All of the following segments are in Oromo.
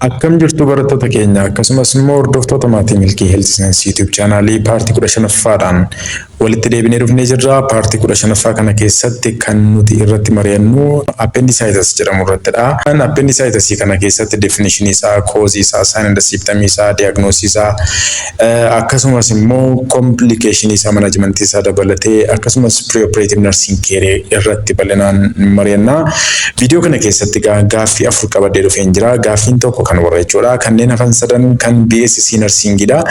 Akkam jirtu barattoota keenya, akkasumas immoo hordoftoota maatii Milkii Health Science YouTube channelii? Partii 15ffaadhaan walitti deebinee dhufnee jirra. Partii 15ffaa kana keessatti kan nuti irratti mari'annu appendicitis jedhamu irrattidha. Appendicitis kana keessatti definition isaa, cause isaa, sign and symptom isaa, diagnosis isaa, akkasumas immoo complication isaa, management isaa dabalatee, akkasumas preoperative nursing care irratti bal'inaan mari'anna. Viidiyoo kana keessatti gaaffii afur qabadhee dhufeen jira. Gaaffiin tokko kan warra jechuudha. Kanneen hafan sadan kan BSc Nursingidha.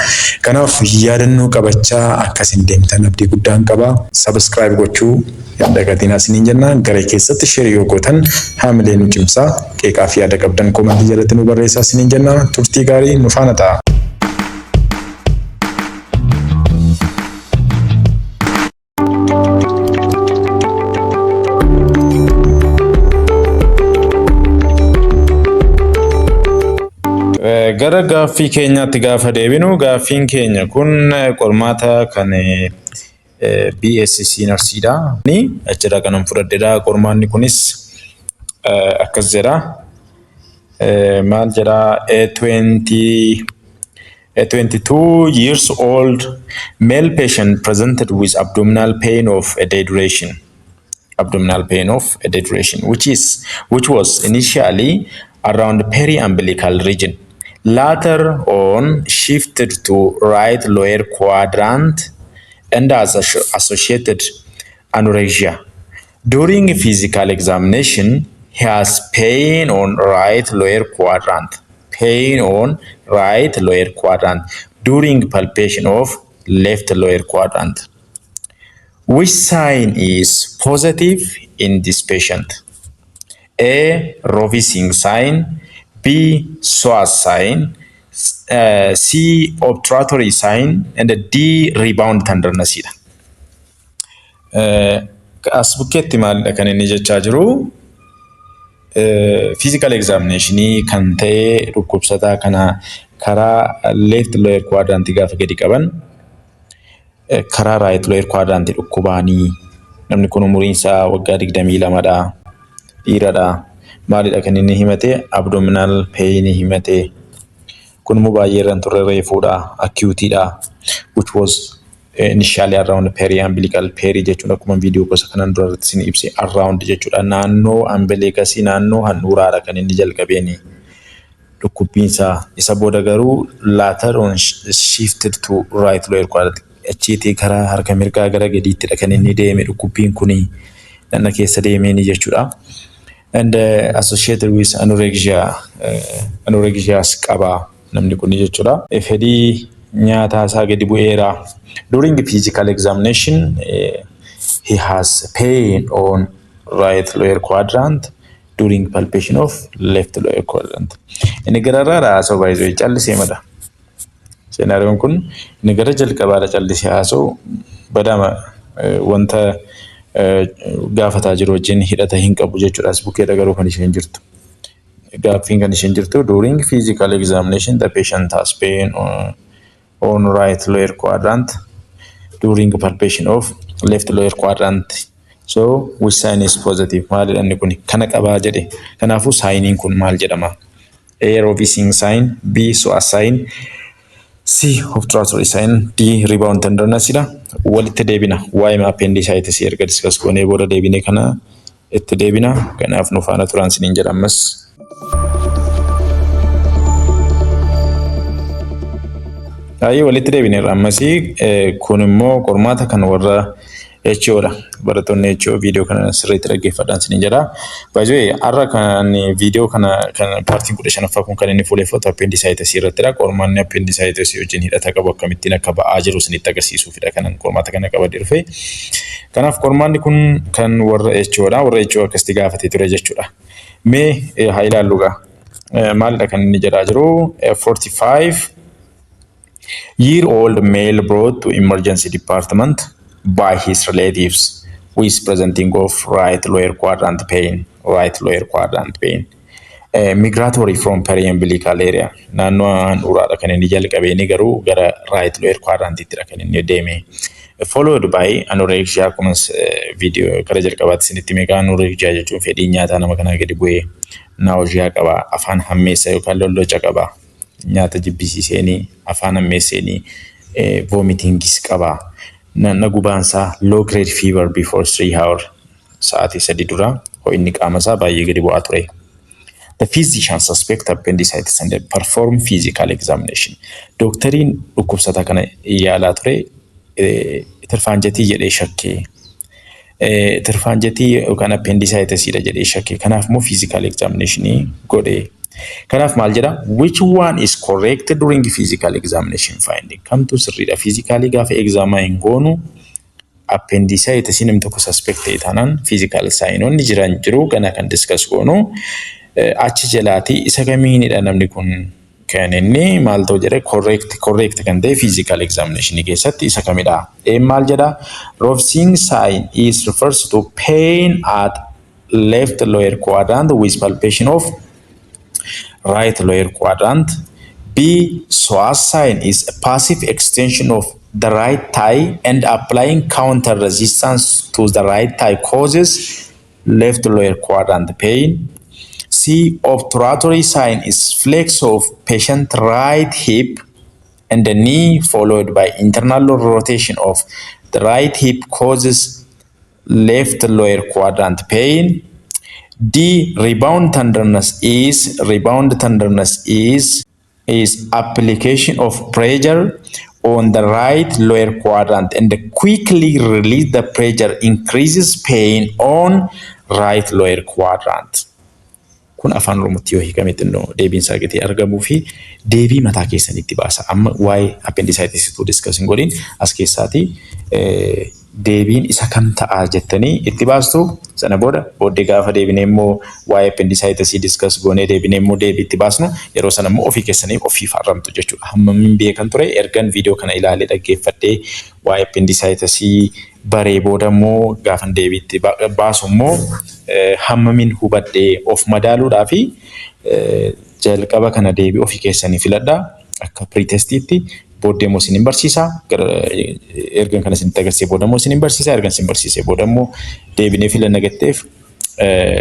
Kanaaf yaadannoo qabachaa akkasin deemtan abdii guddaan qaba. Subscribe gochuu hin dagatinaa isiniin jenna. Garee keessatti share yoo gootan haamilee nu cimsaa. Qeeqaa fi yaada qabdan commentii jalatti nu barreessaa isiniin jenna. Turtii gaarii, nu faana ta'a. Gara gaaffii keenyaatti gaafa deebinu, gaaffiin keenya kun qormaata kan BSc Nursiidha. Achirraa kanan fudhadhedha. Qormaanni kunis akkas jedha. Maal jedha? A 22 years old male patient presented with abdominal pain of a day duration. Abdominal pain of a day duration, which was initially around periumbilical region. Later on shifted to right lower quadrant and has associated anorexia. During physical examination, he has pain on right lower quadrant. Pain on right lower quadrant during palpation of left lower quadrant. Which sign is positive in this patient? A. Rovsing sign. B. Psoas sign. C. Obturatory sign. And D. Rebound tenderness dha. As bukkeetti maalidha kan inni jechaa jiru? Physical examinationii kan ta'e, dhukkubsataa kana karaa left lower quadrant gaafa gadi qaban karaa right lower quadrant dhukkubaanii. Namni kun umuriin isaa waggaa 22dha. Dhiiradha. Maalidha kan inni himate? Abdominal pain himate. Kun immoo baay'ee irra hin turre, reefuudha. Acute-dha. Which was initially around periumbilical. Peri jechuun akkuma viidiyoo gosa kanan dura irratti isin ibse around jechuudha. Naannoo umbilicusii, naannoo handhuuraadha kan inni jalqabeeni. Dhukkubbiinsaa isa booda garuu later on shifted to right lower quadrant. Achiitii karaa harka mirgaa gara gadiittidha kan inni deeme dhukkubbiin kuni, dhagna keessa deemeeni jechuudha. And associated with anorexia, anorexias qaba namni kuni jechuudha. Fedhii nyaataa isaa gadi bu'eera. During physical examination, he has pain on right lower quadrant during palpation of left lower quadrant. Inni gararraadha haasa'u baay'isuu callisee mada. Scenarioon kun inni gara jalqabaadha, callisee haasa'u badama wanta gaafataa jiru wajjin hidhata hin qabu jechuudha. As bukkeedha garuu kan isheen jirtu. Gaaffiin kan isheen jirtu, during physical examination the patient has pain on right lower quadrant during palpation of left lower quadrant. So which sign is positive? Maalidha inni kun kana qabaa jedhe. Kanaafuu signiin kun maal jedhama? A. Rovsing sign. B. Psoas sign. C. Obturatory sign. D. Rebound tenderness dha. Walitti deebina. Waa'ee appendicitis erga discuss goonee booda deebinee kana itti deebina. Kanaaf nu faana turaan isiniin jedha ammas. Baay'ee walitti deebineerra ammasii. Kun immoo qormaata kan warra HOdha. Barattoonni HO viidiyoo kana sirriitti dhaggeeffadhaan isiniin jedha. Baay'ee har'a kan viidiyoo kana kan partiin 15ffaa kun kan inni fuuleeffatu appendicitis irrattidha. Qormaanni appendicitis wajjin hidhata qabu akkamittiin akka ba'aa jiru isinitti agarsiisuufidha kanan qormaata kana qabadee dhufe. Kanaaf qormaanni kun kan warra HOdha. Warra HO akkasitti gaafatee ture jechuudha. Mee haa ilaallu gaa. Maalidha kan inni jedhaa jiru? 45 year old male brought to emergency department by his relatives with presenting of right lower quadrant pain, right lower quadrant pain migratory from periumbilical area. Naannoo handhuuraadha kan inni jalqabeeni, garuu gara right lower quadrantittidha kan inni deeme. Followed by anorexia. Akkuma viidiyoo kara jalqabaatti isinitti meeqa, anorexia jechuun fedhiin nyaataa nama kanaa gadi bu'ee, nausea qaba, afaan hammeessa yookaan lolloca qaba, nyaata jibbisiiseenii, afaan hammeesseenii, vomitingis qaba. Nanna gubaansaa low grade fever before 3 hour, sa'aatii 3 dura ho'inni qaama isaa baay'ee gadi bu'aa ture. The physician suspect appendicitis and perform physical examination. Dooktariin dhukkubsataa kana yaalaa ture tirfaanjatii jedhee shakkee. Tirfaanjatii yookaan appendicitisiidha jedhee shakkee. Kanaaf immoo physical examination godhe. Kanaaf maal jedha? Which one is correct during physical examination finding? Kamtu sirriidha? Physically gaafa examine goonu, appendicitis namni tokko suspect ta'e taanaan, physical signoonni jiran jiru gana kan discuss goonu achi jalaatii isa kamiinidha namni kun kan inni maal ta'u jedhe, correct kan ta'e physical examination keessatti isa kamidha? Een maal jedha? Rovsing sign is refers to pain at left lower quadrant with palpation of right lower quadrant. B. Psoas sign is a passive extension of the right thigh and applying counter resistance to the right thigh causes left lower quadrant pain. C. Obturatory sign is flex of patient right hip and the knee followed by internal rotation of the right hip causes left lower quadrant pain. D. Rebound tenderness is application of pressure on the right lower quadrant and quickly release the pressure increases pain on right lower quadrant. Kun Afaan Oromootti yoo hiikame xinnoo deebiin isaa gatii argamuu fi deebii mataa keessanitti baasa. Amma waa'ee appendicitis utuu discuss hin godhin as keessaatii deebiin isa kam ta'a jettanii itti baastu. Sana booda booddee gaafa deebinee immoo waa'ee appendicitis discuss goonee deebinee immoo deebii itti baasnu, yeroo sana immoo ofii keessanii ofiif haramtu jechuudha. Hammamiin beekan ture ergan viidiyoo kana ilaalee dhaggeeffadhee waa'ee appendicitis baree booda immoo gaafan deebii itti baasu immoo hammamiin hubadhee of madaaluudhaa fi jalqaba kana deebii ofii keessanii filadhaa akka pretestiitti. Booddee immoo isin barsiisa. Ergan kana isinitti agarsiisee booda immoo isin barsiisa. Ergan isin barsiisee booda immoo deebinee filanna gatteef,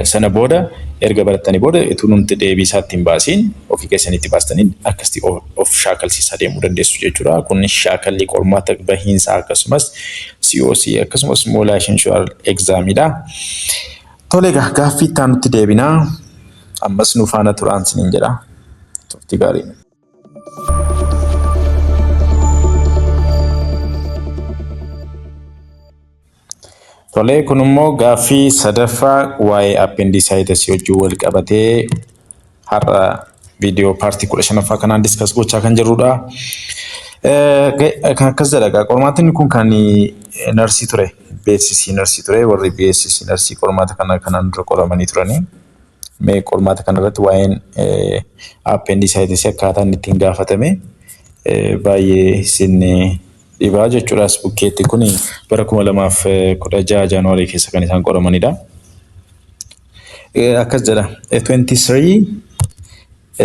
sana booda erga barattanii booda utuu nuti deebii isaatti hin baasiin ofii keessanitti baastanii akkasitti of shaakalsiisaa deemuu dandeessu jechuudha. Kun shaakallii qormaata bahiinsaa akkasumas COC akkasumas immoo licensure examidha. Tole egaa, gaaffii itti aanutti deebinaa. Ammas nu faana turaan isiniin jedha. Turtii gaarii. Tolee, kun immoo gaaffii sadaffaa waa'ee appendicitis wajjin wal qabatee har'a viidiyoo partii 15ffaa kanaan discuss gochaa kan jirrudha. Kan akkas jedha, qormaatni kun kan narsii ture, BSc narsii ture. Warri BSc narsii qormaata kana kanaan dura qoramanii turanii. Mee qormaata kanarratti waa'een appendicitis akkaataa inni ittiin gaafatame baay'ee isin dhibaa jechuudha. As bukkeetti kun bara 2016 Jaanuwaarii keessa kan isaan qoramanidha. Akkas jedha. A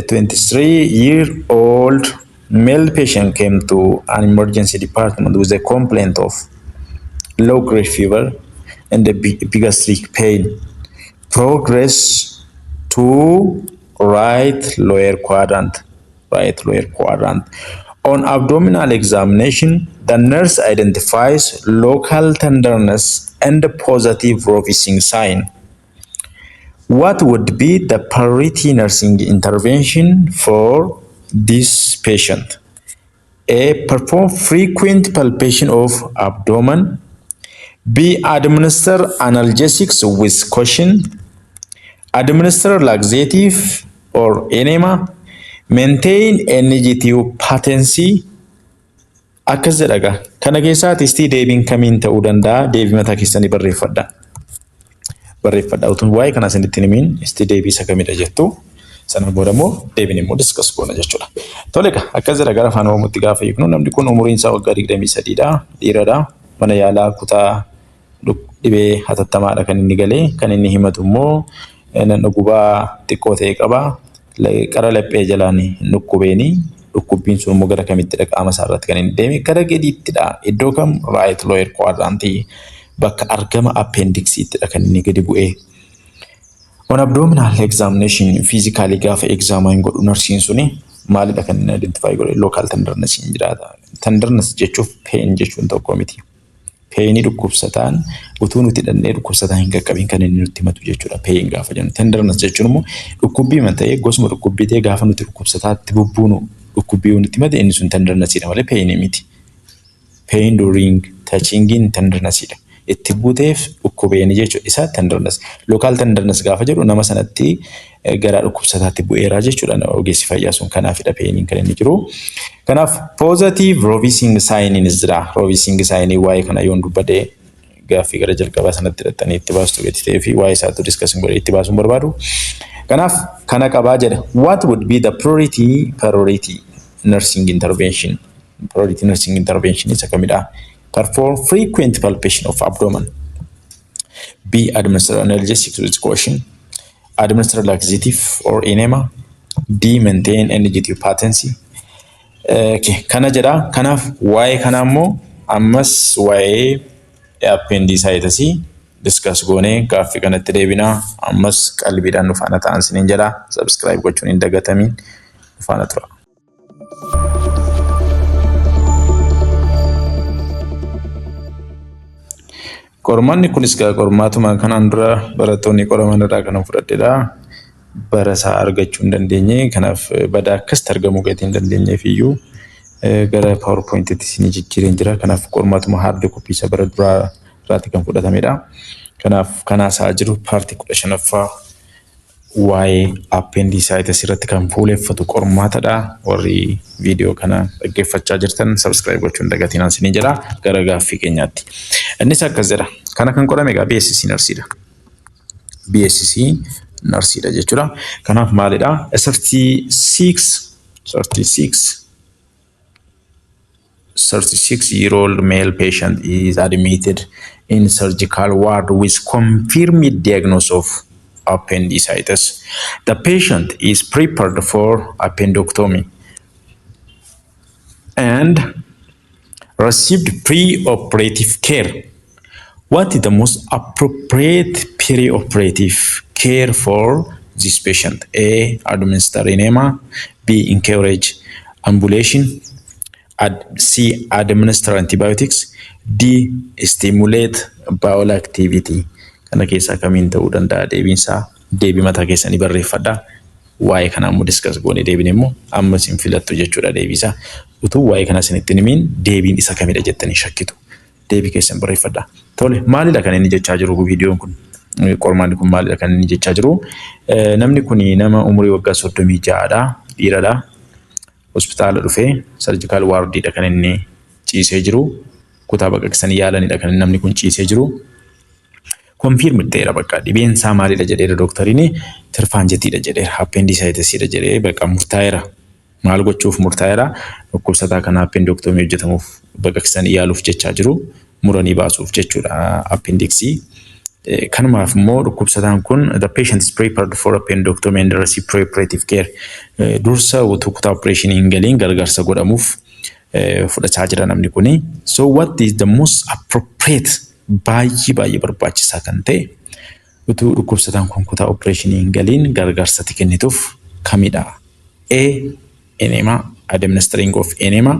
23-year-old male patient came to an emergency department with a complaint of low grade fever and a epigastric pain. Progress to right lower quadrant. Right lower quadrant. On abdominal examination, the nurse identifies local tenderness and positive Rovsing sign. What would be the priority nursing intervention for this patient? A. Perform frequent palpation of abdomen. B. Administer analgesics with caution. Administer laxative or enema. Maintain NG tube patency. Akkas jedha egaa. Kana keessaa tistii deebiin kamiin ta'uu danda'a? Deebii mataa keessanii barreeffadha. Barreeffadha. Utuun waa'ee kana isinitti himiin istii deebii isa kamidha jettu. Sana booda immoo deebiin immoo discuss goona jechuudha. Tole egaa, akkas jedha. Gara Afaan Oromootti gaafa hiiknu, namni kun umuriin isaa waggaa 23dha. Dhiiradha. Mana yaalaa kutaa dhibee hatattamaadha kan inni galee. Kan inni himatu immoo nan gubaa xiqqoo ta'e qaba. Qara laphee jalaan dhukkubeeni Dhukkubbiin sun immoo gara kamittidha qaama isaa irratti kan inni deeme? Gara gadiittidha. Iddoo kam? Right lower quadrant bakka argama appendixiittidha kan inni gadi bu'ee. On abdominal examination, physically gaafa examine godhu narsiin suni maalidha kan inni identify godhe? Local tenderness hin jiraata. Tenderness jechuuf pain jechuun tokko miti. Painii dhukkubsataan utuu nuti dhannee dhukkubsataan hin qaqqabin kan inni nutti himatu jechuudha. Pain gaafa jennu. Tenderness jechuun immoo dhukkubbii ta'ee, gosuma dhukkubbii ta'ee, gaafa nuti dhukkubsataatti bubbuunu dhukkubbii yoo nutti himate inni sun tendernessiidha malee painii miti. Pain during touching tendernessiidha. Itti buuteef dhukkubeeni jechuudha. Isa tenderness. Local tenderness gaafa jedhu nama sanatti garaa dhukkubsataatti bu'eeraa jechuudha. Ogeessi fayyaa sun kanaafidha painiin kan inni jiru. Kanaaf positive Rovsing sign jira. Rovsing sign waa'ee kana yoon dubbadhe gaaffii gara jalqabaa sanatti hidhattanii itti baastu gadi ta'ee fi waa'ee isaatu discuss godhee itti baasuun barbaadu. Kanaaf kana qabaa jedha. What would be the priority nursing intervention? Priority nursing intervention isa kamidha? Perform frequent palpation of abdomen. B. Administer analgesics with caution. Administer laxative or enema. D. Maintain NG tube patency. Okay. Kana jedha. Kanaaf waa'ee kana immoo ammas waa'ee appendicitis discuss goonee gaaffii kanatti deebinaa. Ammas qalbiidhaan nu faana ta'an siniin jedha. Subscribe gochuun hin dagatamiin, nu faana tura. Qormaanni kunis egaa qormaatuma kanaan dura barattoonni qoraman irraa kan fudhadhedha. Bara isaa argachuu hin dandeenye. Kanaaf badaa akkasitti argamuu gatii hin dandeenyeef iyyuu gara PowerPointitti isinii jijjiireen jira. Kanaaf qormaatuma hard copy isa bara duraa irraati kan fudhatamedha. Kanaaf kanaasaa jiru partii 15ffaa waa'ee appendicitis irratti kan fuuleffatu qormaatadha. Warri viidiyoo kana dhaggeeffachaa jirtan subscribe gochuun dagatinaan isinii jedha, gara gaaffii keenyaatti. Innis akkas jedha. Kana kan qorame egaa BSc narsiidha. BSc narsiidha jechuudha. Kanaaf maalidha? 36 36-year-old male patient is admitted in surgical ward with confirmed diagnosis of appendicitis. The patient is prepared for appendectomy and received pre-operative care. What is the most appropriate pre-operative care for this patient? A. Administer enema. B. Encourage ambulation. C. Administer antibiotics. D. Stimulate bowel activity. Kana keessaa kamiin ta'uu danda'a deebiinsaa? Deebii mataa keessanii barreeffadhaa. Waa'ee kanaa immoo discuss goonee deebine immoo amma isin filattu jechuudha deebiisaa. Utuu waa'ee kana isinitti hin himiin deebiin isa kamidha jettanii shakkitu. Deebii keessan barreeffadhaa. Tole, maalidha kan inni jechaa jiru viidiyoon kun? Qormaanni kun maalidha kan inni jechaa jiru? Namni kun nama umurii waggaa 36dha. Dhiiradha. Hospitaala dhufee surgical wardiidha kan inni ciisee jiru. Kutaa baqaqsanii yaalanidha kan namni kun ciisee jiru. Confirm ta'eera, bakka dhibeen isaa maalidha jedheera dooktariin, tirfaanjetiidha jedheera, appendicitisiidha jedhee bakka murtaa'eera. Maal gochuuf murtaa'eera? Dhukkubsataa kana appendectomy hojjetamuuf, baqaqsanii yaaluuf jechaa jiru, muranii baasuuf jechuudha appendixii. Kanumaaf immoo dhukkubsataan kun, the patient is prepared for appendectomy and receive preoperative care. Dursa utuu kutaa opereeshinii hin galiin gargaarsa godhamuuf fudhachaa jira namni kuni. So what is the most appropriate, baay'ee baay'ee barbaachisaa kan ta'e, utuu dhukkubsataan kun kutaa opereeshinii hin galiin gargaarsatti kennituuf kamidha? A. Enema, administering of enema.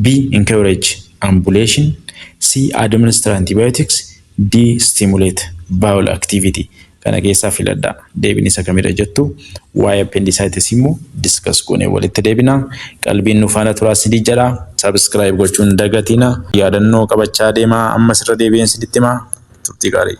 B. Encourage ambulation. C. Administer antibiotics. D. Stimulate bowel activity. Kana keessaa filadhaa. Deebiin isa kamidha jettu? Waa'ee appendicitis immoo discuss goonee walitti deebina. Qalbiin nu faana turaa sidii jedha. Subscribe gochuun dagatina. Yaadannoo qabachaa deemaa, ammas irra deebi'een siditti himaa. Turtii gaarii.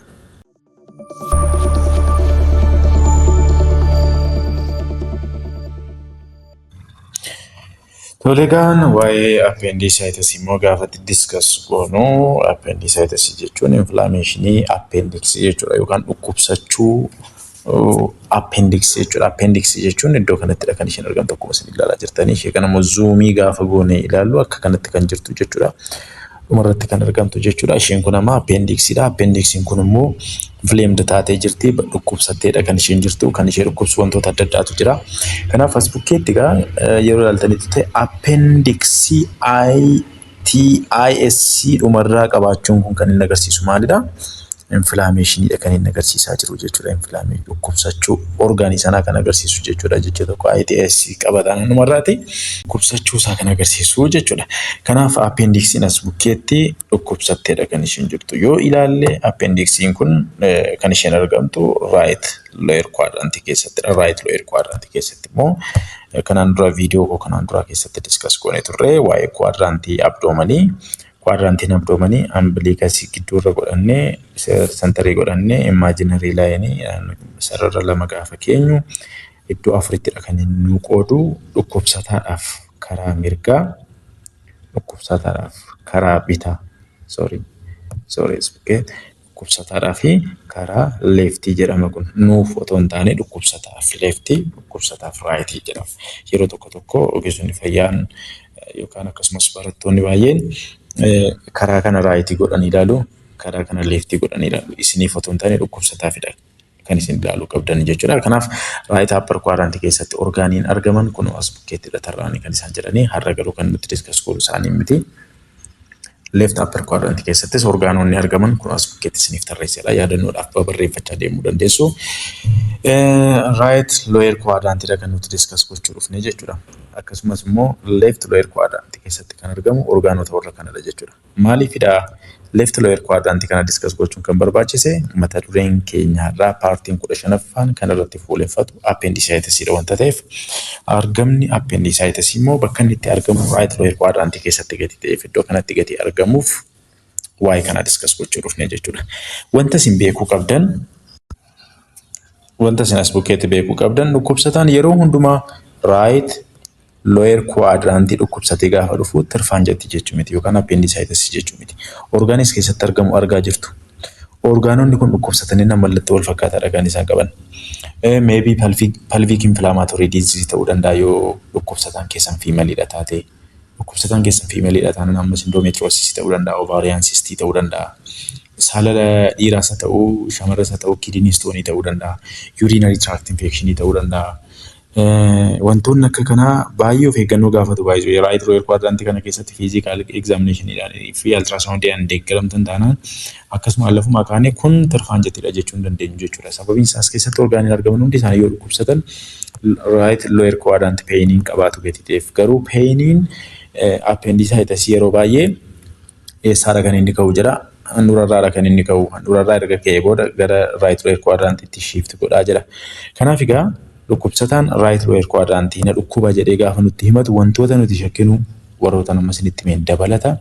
Tole, egaan waa'ee appendicitis immoo gaafatti discuss goonu, appendicitis jechuun inflammationii appendix jechuudha yookaan dhukkubsachuu appendix jechuudha. Appendix jechuun iddoo kanattidha kan isheen argamtu, akkuma isin ilaalaa jirtanii. Ishee kana immoo zoomii gaafa goone ilaallu akka kanatti kan jirtu jechuudha. Dhumarratti kan argamtu jechuudha. Isheen kun amma appendixiidha. Appendixiin kun immoo inflamed taatee jirti. Dhukkubsatteedha kan isheen jirtu. Kan ishee dhukkubsu wantoota adda addaatu jira. Kanaaf as bukkeetti egaa yeroo ilaaltanitti ta'e appendixii ITIS dhumarraa qabaachuun kun kan inni agarsiisu maalidha? Inflammationiidha kan inni agarsiisaa jiru jechuudha. Inflammation dhukkubsachuu organii sanaa kan agarsiisu jechuudha. Jecha tokko ITS qabataan dhumarraati dhukkubsachuu isaa kan agarsiisu jechuudha. Kanaaf appendixiin as bukkeetti dhukkubsatteedha kan isheen jirtu. Yoo ilaalle appendixiin kun kan isheen argamtu right lower quadrantii keessattidha. Right lower quadrantii keessatti immoo kanaan dura viidiyoo koo kanaan duraa keessatti discuss goonee turre waa'ee quadrantii abdomenii. Quadrantiin abdomenii umbilicusii gidduurra godhannee, centerii godhannee, imaginary lineii sarara lama gaafa keenyu iddoo afurittidha kan inni nu qoodu: dhukkubsataadhaaf karaa mirgaa, dhukkubsataadhaaf karaa bitaa, sorry, sorry, dhukkubsataadhaa fi karaa leftii jedhama. Kun nuuf otoo hin taane dhukkubsataaf leftii, dhukkubsataaf rightii jedhama. Yeroo tokko tokko ogeessonni fayyaan yookaan akkasumas barattoonni baay'een karaa kana rightii godhanii ilaalu, karaa kana leftii godhanii ilaalu. Isiniif otoo hin taane dhukkubsataafidha kan isin ilaaluu qabdan jechuudha. Kanaaf right upper quadrantii keessatti organiin argaman kun as bukkeettidha tarraanii kan isaan jedhanii. Har'a garuu kan nuti discuss goonu isaanii miti. Left upper quadrantii keessattis organonni argaman kun as bukkeetti isiniif tarreessedha. Yaadannoodhaaf barreeffachaa deemuu dandeessu. Right lower quadrantiidha kan nuti discuss gochuu dhufne jechuudha. Akkasumas immoo left lower quadrantii keessatti kan argamu organota warra kanadha jechuudha. Maaliifidha left lower quadrantii kana discuss gochuun kan barbaachise? Mata dureen keenya har'aa partiin 15ffaan kan irratti fuuleffatu appendicitisiidha wanta ta'eef, argamni appendicitisii immoo bakka inni itti argamu right lower quadrantii keessatti gadi ta'eef, iddoo kanatti gadi argamuuf waa'ee kana discuss gochuu dhufne jechuudha. Wanta isin as bukkeetti beekuu qabdan, dhukkubsataan yeroo hundumaa right lower quadrantii dhukkubsatee gaafa dhufu tirfaan jetti jechuu miti yookaan appendicitis jechuu miti. Organis keessatti argamu argaa jirtu. Organonni kun dhukkubsatanii mallattoo wal fakkaataadha kan isaan qaban. Maybe pelvic inflammatory disease ta'uu danda'a yoo dhukkubsataan keessan femaleiidha taate. Dhukkubsataan keessan femaleiidha taanaan ammas endometriosis ta'uu danda'a, ovarian cyst ta'uu danda'a. Saala dhiiraas haa ta'uu, shamarras haa ta'uu, kidney stone ta'uu danda'a, urinary tract infection ta'uu danda'a. Wantoonni akka kanaa baay'ee of eeggannoo gaafatu baay'ee. Right lower quadrantii kana keessatti physical examinationiidhaan fi ultrasoundiidhaan deeggaramtan taanaan akkasuma lafuma kaanee kun tirfaan jettidha jechuu hin dandeenyu jechuudha. Sababiin isaas keessatti organiin argaman hundi isaanii yoo dhukkubsatan right lower quadrant painiin qabaatu gati ta'eef. Garuu painiin appendicitis yeroo baay'ee eessaadha kan inni ka'u jedha? Handhuurarraadha kan inni ka'u. Handhuurarraa erga ka'ee booda gara right lower quadrantiitti shift godhaa jedha. Kanaaf egaa dhukkubsataan right lower quadrantii na dhukkuba jedhee gaafa nutti himatu wantoota nuti shakkinu warroota nama isinitti himeen dabalata.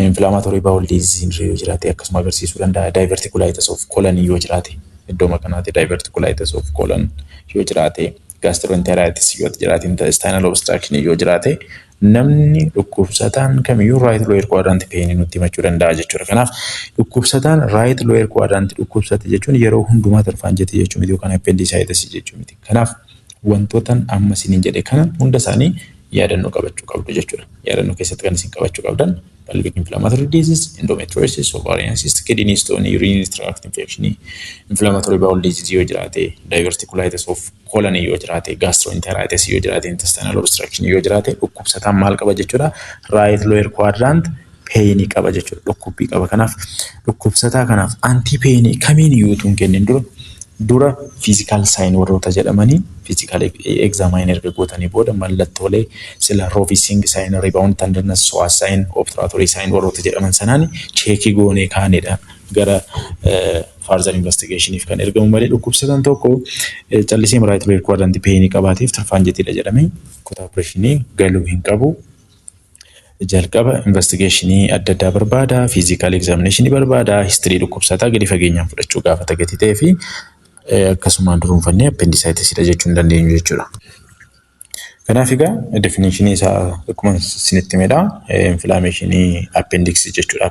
Inflammatory bowel disease yoo jiraate akkasuma agarsiisuu danda'a. Diverticulitis of colon yoo jiraate, iddoo kanaatti diverticulitis of colon yoo jiraate, gastroenteritis yoo jiraate, intestinal obstruction yoo jiraate, namni dhukkubsataan kamiyyuu right lower quadrant pain nutti himachuu danda'a jechuudha. Kanaaf dhukkubsataan right lower quadrant dhukkubsate jechuun yeroo hundumaa tirfaan jette jechuu miti yookaan appendicitis jechuu miti. Kanaaf wantoota amma isiniin jedhe kana hunda isaanii yaadannoo qabachuu qabdu jechuudha. Yaadannoo keessatti kan isin qabachuu qabdan pelvic inflammatory disease, endometriosis, ovarian cyst, kidney stone, urinary tract infection, inflammatory bowel disease yoo jiraate, diverticulitis of colon yoo jiraate, gastroenteritis yoo jiraate, intestinal obstruction yoo jiraate, dhukkubsataan maal qaba jechuudha? Right lower quadrant painii qaba jechuudha. Dhukkubbii qaba. Kanaaf dhukkubsataa kanaaf anti painii kamiin iyyuu utuu hin kennin dura physical sign warroota jedhamanii physical examine erga gootanii booda mallattoolee sila Rovsing sign, rebound tenderness, psoas sign, obturatory sign warroota jedhaman sanaan checkii goonee kaanedha gara further investigationiif kan ergamu malee, dhukkubsataan tokko callisee right lower quadrant painii qabaateef tirfaan jettiidha jedhamee kutaa operationii galuu hin qabu. Jalqaba investigationii adda addaa barbaada, physical examinationii barbaada, history dhukkubsataa gadi fageenyaan fudhachuu gaafata gati ta'ee fi akkasumaan duruunfannee appendicitisiidha jechuu hin dandeenyu jechuudha. Kanaaf egaa definitionii isaa akkuma isinitti himedha. Inflammationii appendixii jechuudha.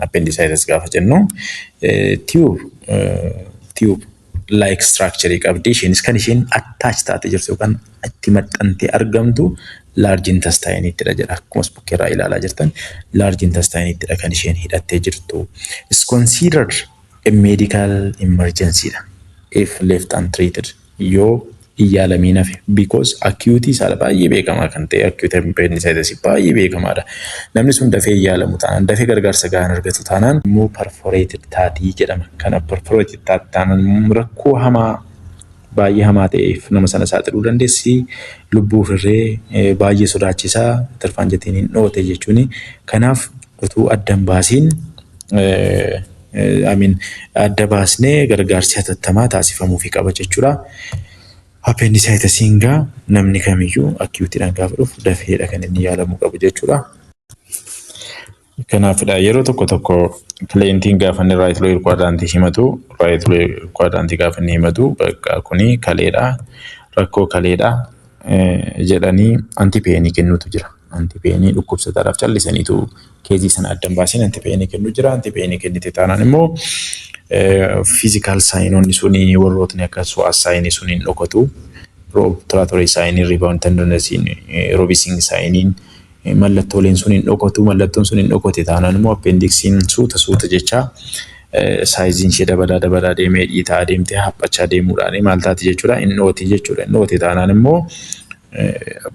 Appendicitis gaafa jennu tube like structure qabdi. Isheenis kan isheen attach taatee jirtu yookaan itti maxxantee argamtu Large intestine jedha. Akkuma bukkeerraa ilaalaa jirtan large intestine kan isheen hidhattee jirtu. Is considered a medical emergency dha. If left untreated, yoo hin yaalamiin hafe, because acute isaa baay'ee beekamaa kan ta'e, acute appendicitis baay'ee beekamaadha. Namni sun dafee hin yaalamu taanaan, dafee gargaarsa gahaan argatu taanaan immoo perforated taatii jedhama. Kana perforated taati taanaan rakkoo hamaa, baay'ee hamaa ta'eef nama sana saaxiluu dandeessi. Lubbuu ofirree baay'ee sodaachisaa tirfaanjetiin hin dhoote jechuuni. Kanaaf utuu adda hin baasiin, I mean, adda baasnee gargaarsi hatattamaa taasifamuufii qaba jechuudha. Appendicitisiin gaa namni kamiyyuu acuteiidhaan gaafa dhufu dafeedha kan inni yaalamuu qabu jechuudha. Kanaafidha yeroo tokko tokko clientiin gaafa inni right lower quadrantii himatu, right lower quadrantii gaafa inni himatu, bakka kuni kaleedha, rakkoo kaleedha jedhanii antipainii kennuutu jira. Antipainii dhukkubsataadhaaf callisaniitu caseii sana adda hin baasiin antipainii kennuu jira. Antipainii kennite taanaan immoo physical signoonni suni, warrootni akka psoas signii sun hin dhokatu. Obturatory signii, rebound tendernessiin, Rovsing signiin, mallattooleen sun hin dhokatu. Mallattoon sun hin dhokote taanaan immoo appendixiin suuta suuta jecha sizeiin ishee dabalaa dabalaa deemee, dhiitaa deemtee, haphachaa deemuudhaan maal taati jechuudha? Hin dhooti jechuudha. Hin dhoote taanaan immoo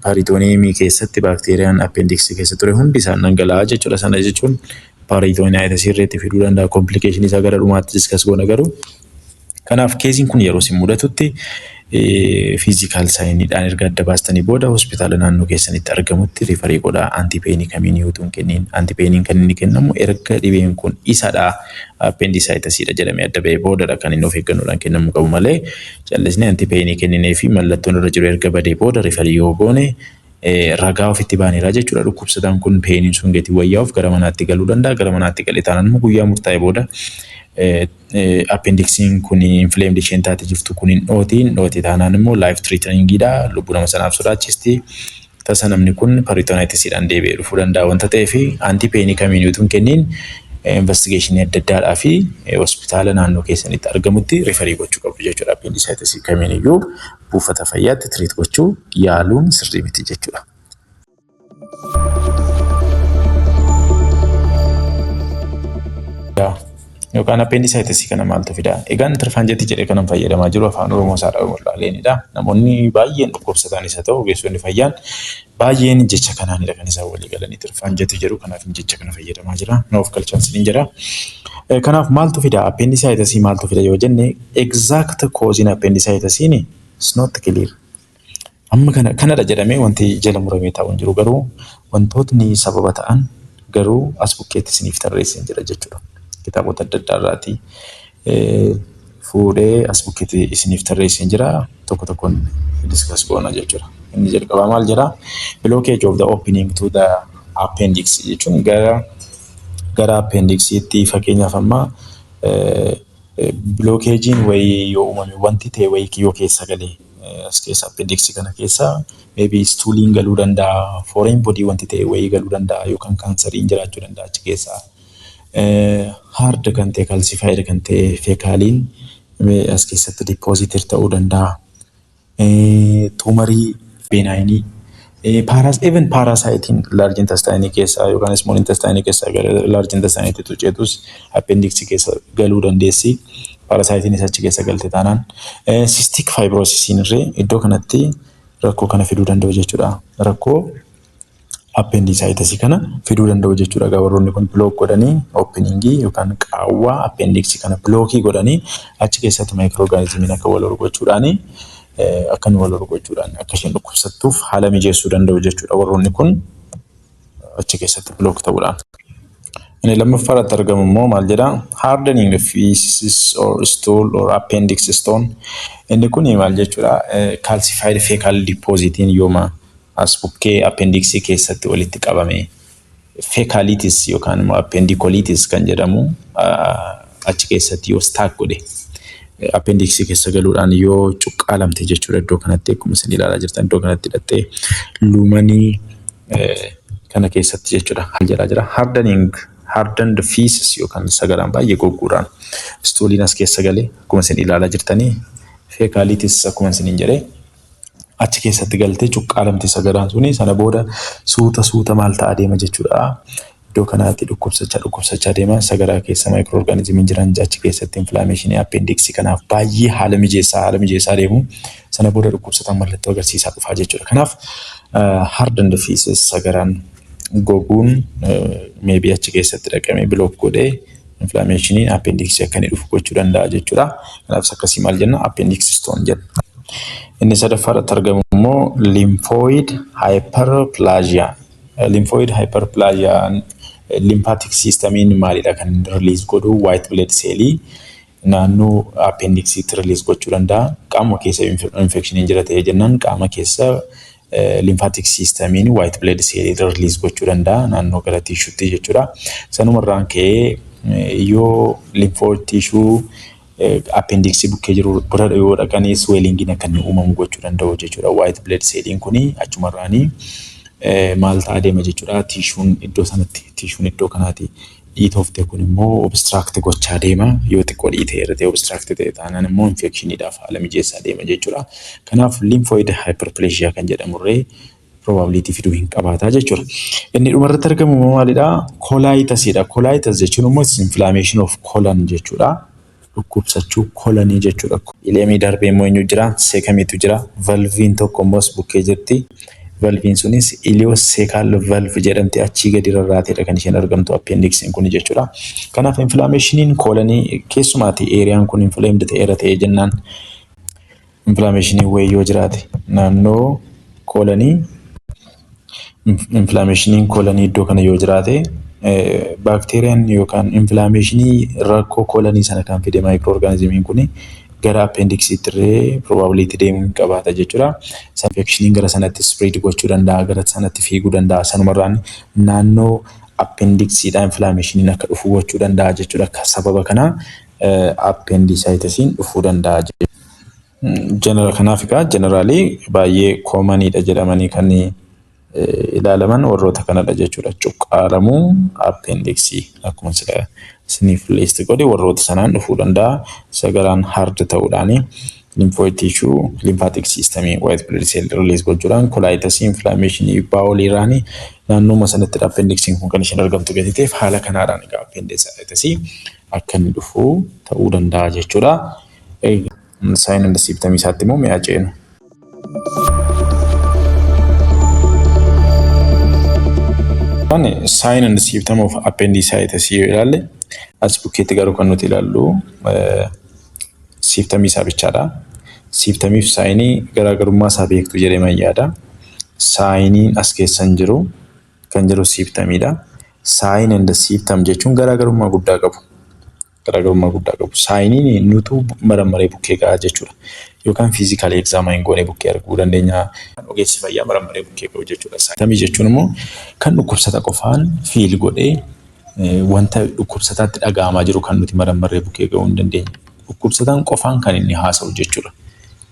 peritoneumii keessatti baakteeriyaan appendixii keessa ture hundi isaan dhangala'aa jechuudha. Sana jechuun peritonitisii irratti fiduu danda'a. Complicationii isaa gara dhumaatti discuss goona garuu. Kanaaf caseiin kun yeroo isin mudatutti physical signiidhaan erga adda baastanii booda hospitaala naannoo keessanitti argamutti referii godhaa. Antipainii kamiin utuu hin kenniin. Antipainiin kan inni kennamu erga dhibeen kun isadha, appendicitisiidha jedhamee adda ba'ee boodadha kan inni of eeggannoodhaan kennamuu qabu malee, callisnee antipainii kenninee fi mallattoon irra jiru erga badee booda referii yoo goone ragaa ofitti baaneera jechuudha. Dhukkubsataan kun painiin sun gatii wayyaa'uuf gara manaatti galuu danda'a. Gara manaatti galee taanaan immoo guyyaa murtaa'e booda appendixiin kun inflamed isheen taate jirtu kun hin dhooti. Hin dhooti taanaan immoo life threateningiidha. Lubbuu nama sanaaf sodaachisti. Tasa namni kun peritonitis-iidhaan deebi'ee dhufuu danda'a wanta ta'eef, antipainii kamiin utuu hin kenniin investigationii adda addaadhaa fi hospitaala naannoo keessanitti argamutti referii gochuu qabdu jechuudha. Appendicitisii kamiin iyyuu buufata fayyaatti treat gochuu yaaluun sirrii miti jechuudha. Yookaan appendicitisii kana maaltu fidaa? Egaan tirfaanjetii jedhee kanan fayyadamaa jiru afaan Oromoo isaa wallaaleenidha. Namoonni baay'een, dhukkubsataanis haa ta'u ogeessonni fayyaan baay'een, jecha kanaanidha kan isaan walii galanii tirfaanjetii jedhu. Kanaaf jecha kana fayyadamaa jira. Na of galchaan siniin jedha. Kanaaf maaltu fida? Appendicitisii maaltu fida yoo jenne, exact causein appendicitisiin is not clear. Amma kana kanadha jedhamee wanti jala muramee taa'u hin jiru, garuu wantootni sababa ta'an garuu as bukkeetti isiniif tarreesseen jira jechuudha. Kitaabota adda addaa irraatii fuudhee as bukkeetti isiniif tarreesseen jira. Tokko tokkoon discuss goona jechuudha. Inni jalqabaa maal jedhaa? Blockage of the opening to the appendix jechuun gara appendixiitti fakkeenyaaf amma blockageiin wayii yoo uumame, wanti ta'e wayii yoo keessa galee as keessa, appendixii kana keessa, maybe stooliin galuu danda'a, foreign body wanti ta'e wayii galuu danda'a yookaan kaansariin jiraachuu danda'a achi keessa. Hard kan ta'e, calcified kan ta'e fecaliin as keessatti deposited ta'uu danda'a. Tumorii benignii, even parasiteiin large intestine keessaa yookaan small intestine keessaa gara large intestine tuceetus appendixii keessa galuu dandeessi. Parasiteiinis achi keessa galte taanaan. Cystic fibrosisiin irree iddoo kanatti rakkoo kana fiduu danda'u jechuudha. Rakkoo appendicitisii kana fiduu danda'u jechuudha. Egaa warroonni kun block godhanii openingii yookaan qaawwaa appendixii kana blockii godhanii achi keessatti microorganismiin akka wal horu gochuudhaani, akka inni wal horu gochuudhaan akka isheen dhukkubsattuuf haala mijeessuu danda'u jechuudha. Warroonni kun achi keessatti block ta'uudhaan. Inni lammaffaa irratti argamu immoo maal jedhaa? Hardening feces or stool or appendix stone. Inni kun maal jechuudha? Calcified fecal depositiin yooma as bukkee appendixii keessatti walitti qabame, fecaliths yookaan immoo appendicoliths kan jedhamu achi keessatti yoo stuck godhe, appendixii keessa galuudhaan yoo cuqqaalamte jechuudha. Iddoo kanatti akkuma isin ilaalaa jirtan iddoo kanatti hidhattee lumenii kana keessatti jechuudha. Maal jedhaa jira? Hardening, hardened feces yookaan sagaraan baay'ee gogguudhaan stooliin as keessa galee, akkuma isin ilaalaa jirtanii, fecaliths akkuma isiniin jedhee Achi keessatti galtee cuqqaalamti sagaraan suni. Sana booda suuta suuta maal ta'a deema jechuudha. Iddoo kanaatti dhukkubsachaa dhukkubsachaa deema. Sagaraa keessa microorganismiin jiran achi keessatti inflammationii appendixii kanaaf baay'ee haala mijeessaa deemu. Sana booda dhukkubsataan mallattoo agarsiisaa dhufaa jechuudha. Kanaaf hardened feces, sagaraan goguun, maybe achi keessatti dhaqamee block godhee inflammationiin appendixii akka inni dhufu gochuu danda'a jechuudha. Kanaaf akkasii maal jenna? Appendix stone jenna. Inni sadaffaa irratti argamu immoo lymphoid hyperplasia. Lymphoid hyperplasia, lymphatic systemiin maalidha kan inni release godhu? White blood cellii naannoo appendixiitti release gochuu danda'a. Qaama keessa infectioniin jira ta'ee jennaan qaama keessa lymphatic systemiin white blood cellii release gochuu danda'a naannoo gara tissuetti jechuudha. Sanumarraan ka'ee yoo lymphoid tissue appendixii bukkee jiru bira yoo dhaqanii swellingiin akka inni uumamu gochuu danda'u jechuudha. White blood celliin kuni achumarraanii maal ta'aa deema jechuudha. Tissueun iddoo sanatti, tissueun iddoo kanaati dhiitofte kun immoo obstruct gochaa deema. Yoo xiqqoo dhiitee irra ta'e, obstruct ta'e taanaan immoo infectioniidhaaf haala mijeessaa deema jechuudha. Kanaaf lymphoid hyperplasia kan jedhamurree probability fiduu hin qabaataa jechuudha. Inni dhumarratti argamu immoo maalidhaa? Colitisiidha. Colitis jechuun immoo inflammation of colon jechuudha. Dhukkubsachuu colonii jechuudha. Ileumii darbee immoo eenyu jira? Cecumiitu jira. Valviin tokko immoo bukkee jirti. Valviin sunis ileocecal valve jedhamti, achii gadi rarraateedha kan isheen argamtu appendixiin kun jechuudha. Kanaaf inflammationiin colonii keessumaati areaan kun inflamed ta'eera ta'ee jennaan, inflammationii wayii yoo jiraate naannoo colonii, inflammationiin colonii iddoo kana yoo jiraate, baakteeriyaan yookaan inflammationii rakkoo colonii sana kan fide microorganismiin kun gara appendixiitti illee probability deemuu hin qabaata jechuudha. Infectioniin gara sanatti spread gochuu danda'a, gara sanatti fiiguu danda'a. Sanumarraan naannoo appendixiidhaa inflammationiin akka dhufu gochuu danda'a jechuudha. Sababa kanaa appendicitisiin dhufuu danda'a jechuudha. Kanaaf egaa generalii baay'ee commoniidha jedhamanii kan ilaalaman warroota kanadha jechuudha. Cuqqaalamuu appendixii akkuma sila isiniif list godhe warroota sanaan dhufuu danda'a. Sagaraan hard ta'uudhaani, lymphoid tissue, lymphatic system white blood cell release gochuudhaan, colitis, inflammation boweliiraani naannooma sanatti appendixiin kun kan isheen argamtu gadi ta'eef, haala kanaadhaan egaa appendicitis akka inni dhufu ta'uu danda'a jechuudha. Sign and symptom isaatti immoo mi'a ceenu. Sign and symptom of appendicitis yoo ilaalle, as bukkeetti garuu kan nuti ilaallu symptomii isaa bichaadha. Symptomii fi signii garaagarummaa isaa beektu jedhee yaada. Signiin as keessa hin jiru, kan jiru symptomiidha. Sign and symptom jechuun garaagarummaa guddaa qabu. Garaagarummaa guddaa qabu. Signiin nutu marammaree bukkee ga'a jechuudha. Yookaan physicalii examine goonee bukkee arguu dandeenya. Ogeessi fayyaa marammaree bukkee ga'u jechuudha. Symptomii jechuun immoo kan dhukkubsata qofaan feel godhee wanta dhukkubsataatti dhaga'amaa jiru kan nuti marammarree bukkee ga'uu hin dandeenye. Dhukkubsataan qofaan kan inni haasa'u jechuudha.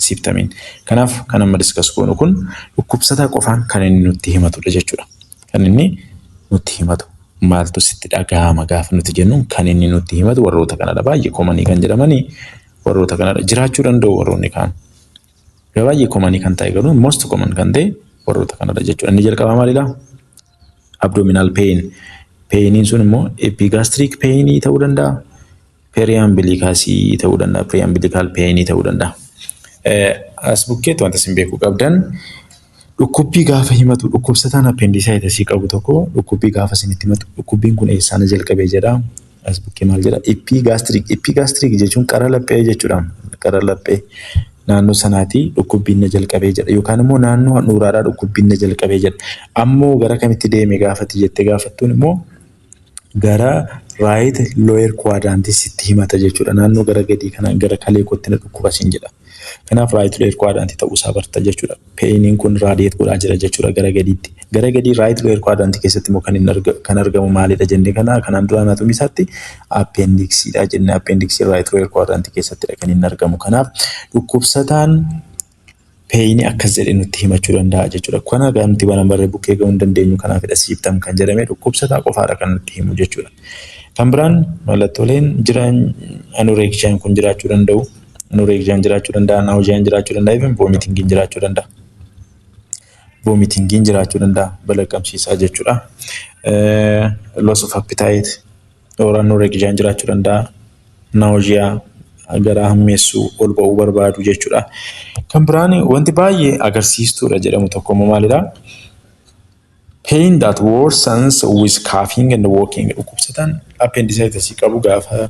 Symptomiin. Kanaaf kan amma discuss goonu kun dhukkubsataa qofaan kan inni nutti himatudha jechuudha. Kan inni nutti himatu. Maaltu sitti dhaga'ama gaafa nuti jennu kan inni nutti himatu warroota kanadha. Baay'ee commonii kan jedhamanii warroota kanadha. Jiraachuu danda'u warroonni kaan. Baay'ee commonii kan ta'e garuu, most common kan ta'e warroota kanadha jechuudha. Inni jalqabaa maalidha? Abdominal pain. Painiin sun immoo epigastric painii ta'uu danda'a. Periumbilicusii ta'uu danda'a. Periumbilical painii ta'uu danda'a. As bukkeetti wanta isin beekuu qabdan, dhukkubbii gaafa himatu dhukkubsataan appendicitisii qabu tokko, dhukkubbii gaafa isinitti himatu, dhukkubbiin kun eessaan jalqabee jedha. As bukkee maal jedha? Epigastric. Epigastric jechuun qara laphee jechuudha. Qara laphee naannoo sanaati dhukkubbiin na jalqabee jedha. Yookaan immoo naannoo handhuuraadhaa dhukkubbiin na jalqabee jedha. Ammoo gara kamitti deeme gaafati jettee gaafattuun immoo gara right lower quadrantii sitti himata jechuudha. Naannoo gara gadii kana, gara kalee kootti na dhukkuba siin jedha. Kanaaf right lower quadrantii ta'uusaa barta jechuudha. Painiin kun radiate godhaa jira jechuudha gara gadiitti. Gara gadii right lower quadrantii keessatti immoo kan inni kan argamu maalidha jennee kana kanaan dura anatomii isaatti appendixiidha jennee, appendixii right lower quadrantii keessattidha kan inni argamu. Kanaaf dhukkubsataan painii akkas jedhee nutti himachuu danda'a jechuudha. Kana egaa nuti marammarree bukkee ga'uu hin dandeenyu, kanaafidha symptom kan jedhame, dhukkubsataa qofaadha kan nutti himu jechuudha. Kan biraan mallattooleen jiran anorexiaan kun jiraachuu danda'u. Anorexiaan jiraachuu danda'a, nauseaan jiraachuu danda'a, even vomitingiin jiraachuu danda'a. Vomitingiin jiraachuu danda'a, balaqqamsiisaa jechuudha. Loss of appetite, anorexia jiraachuu danda'a. Nausea, garaa hammeessuu, ol ba'uu barbaadu jechuudha. Kan biraan wanti baay'ee agarsiistuudha jedhamu tokko immoo maalidhaa? Pain that worsens with coughing and walking. Dhukkubsataan appendicitis qabu gaafa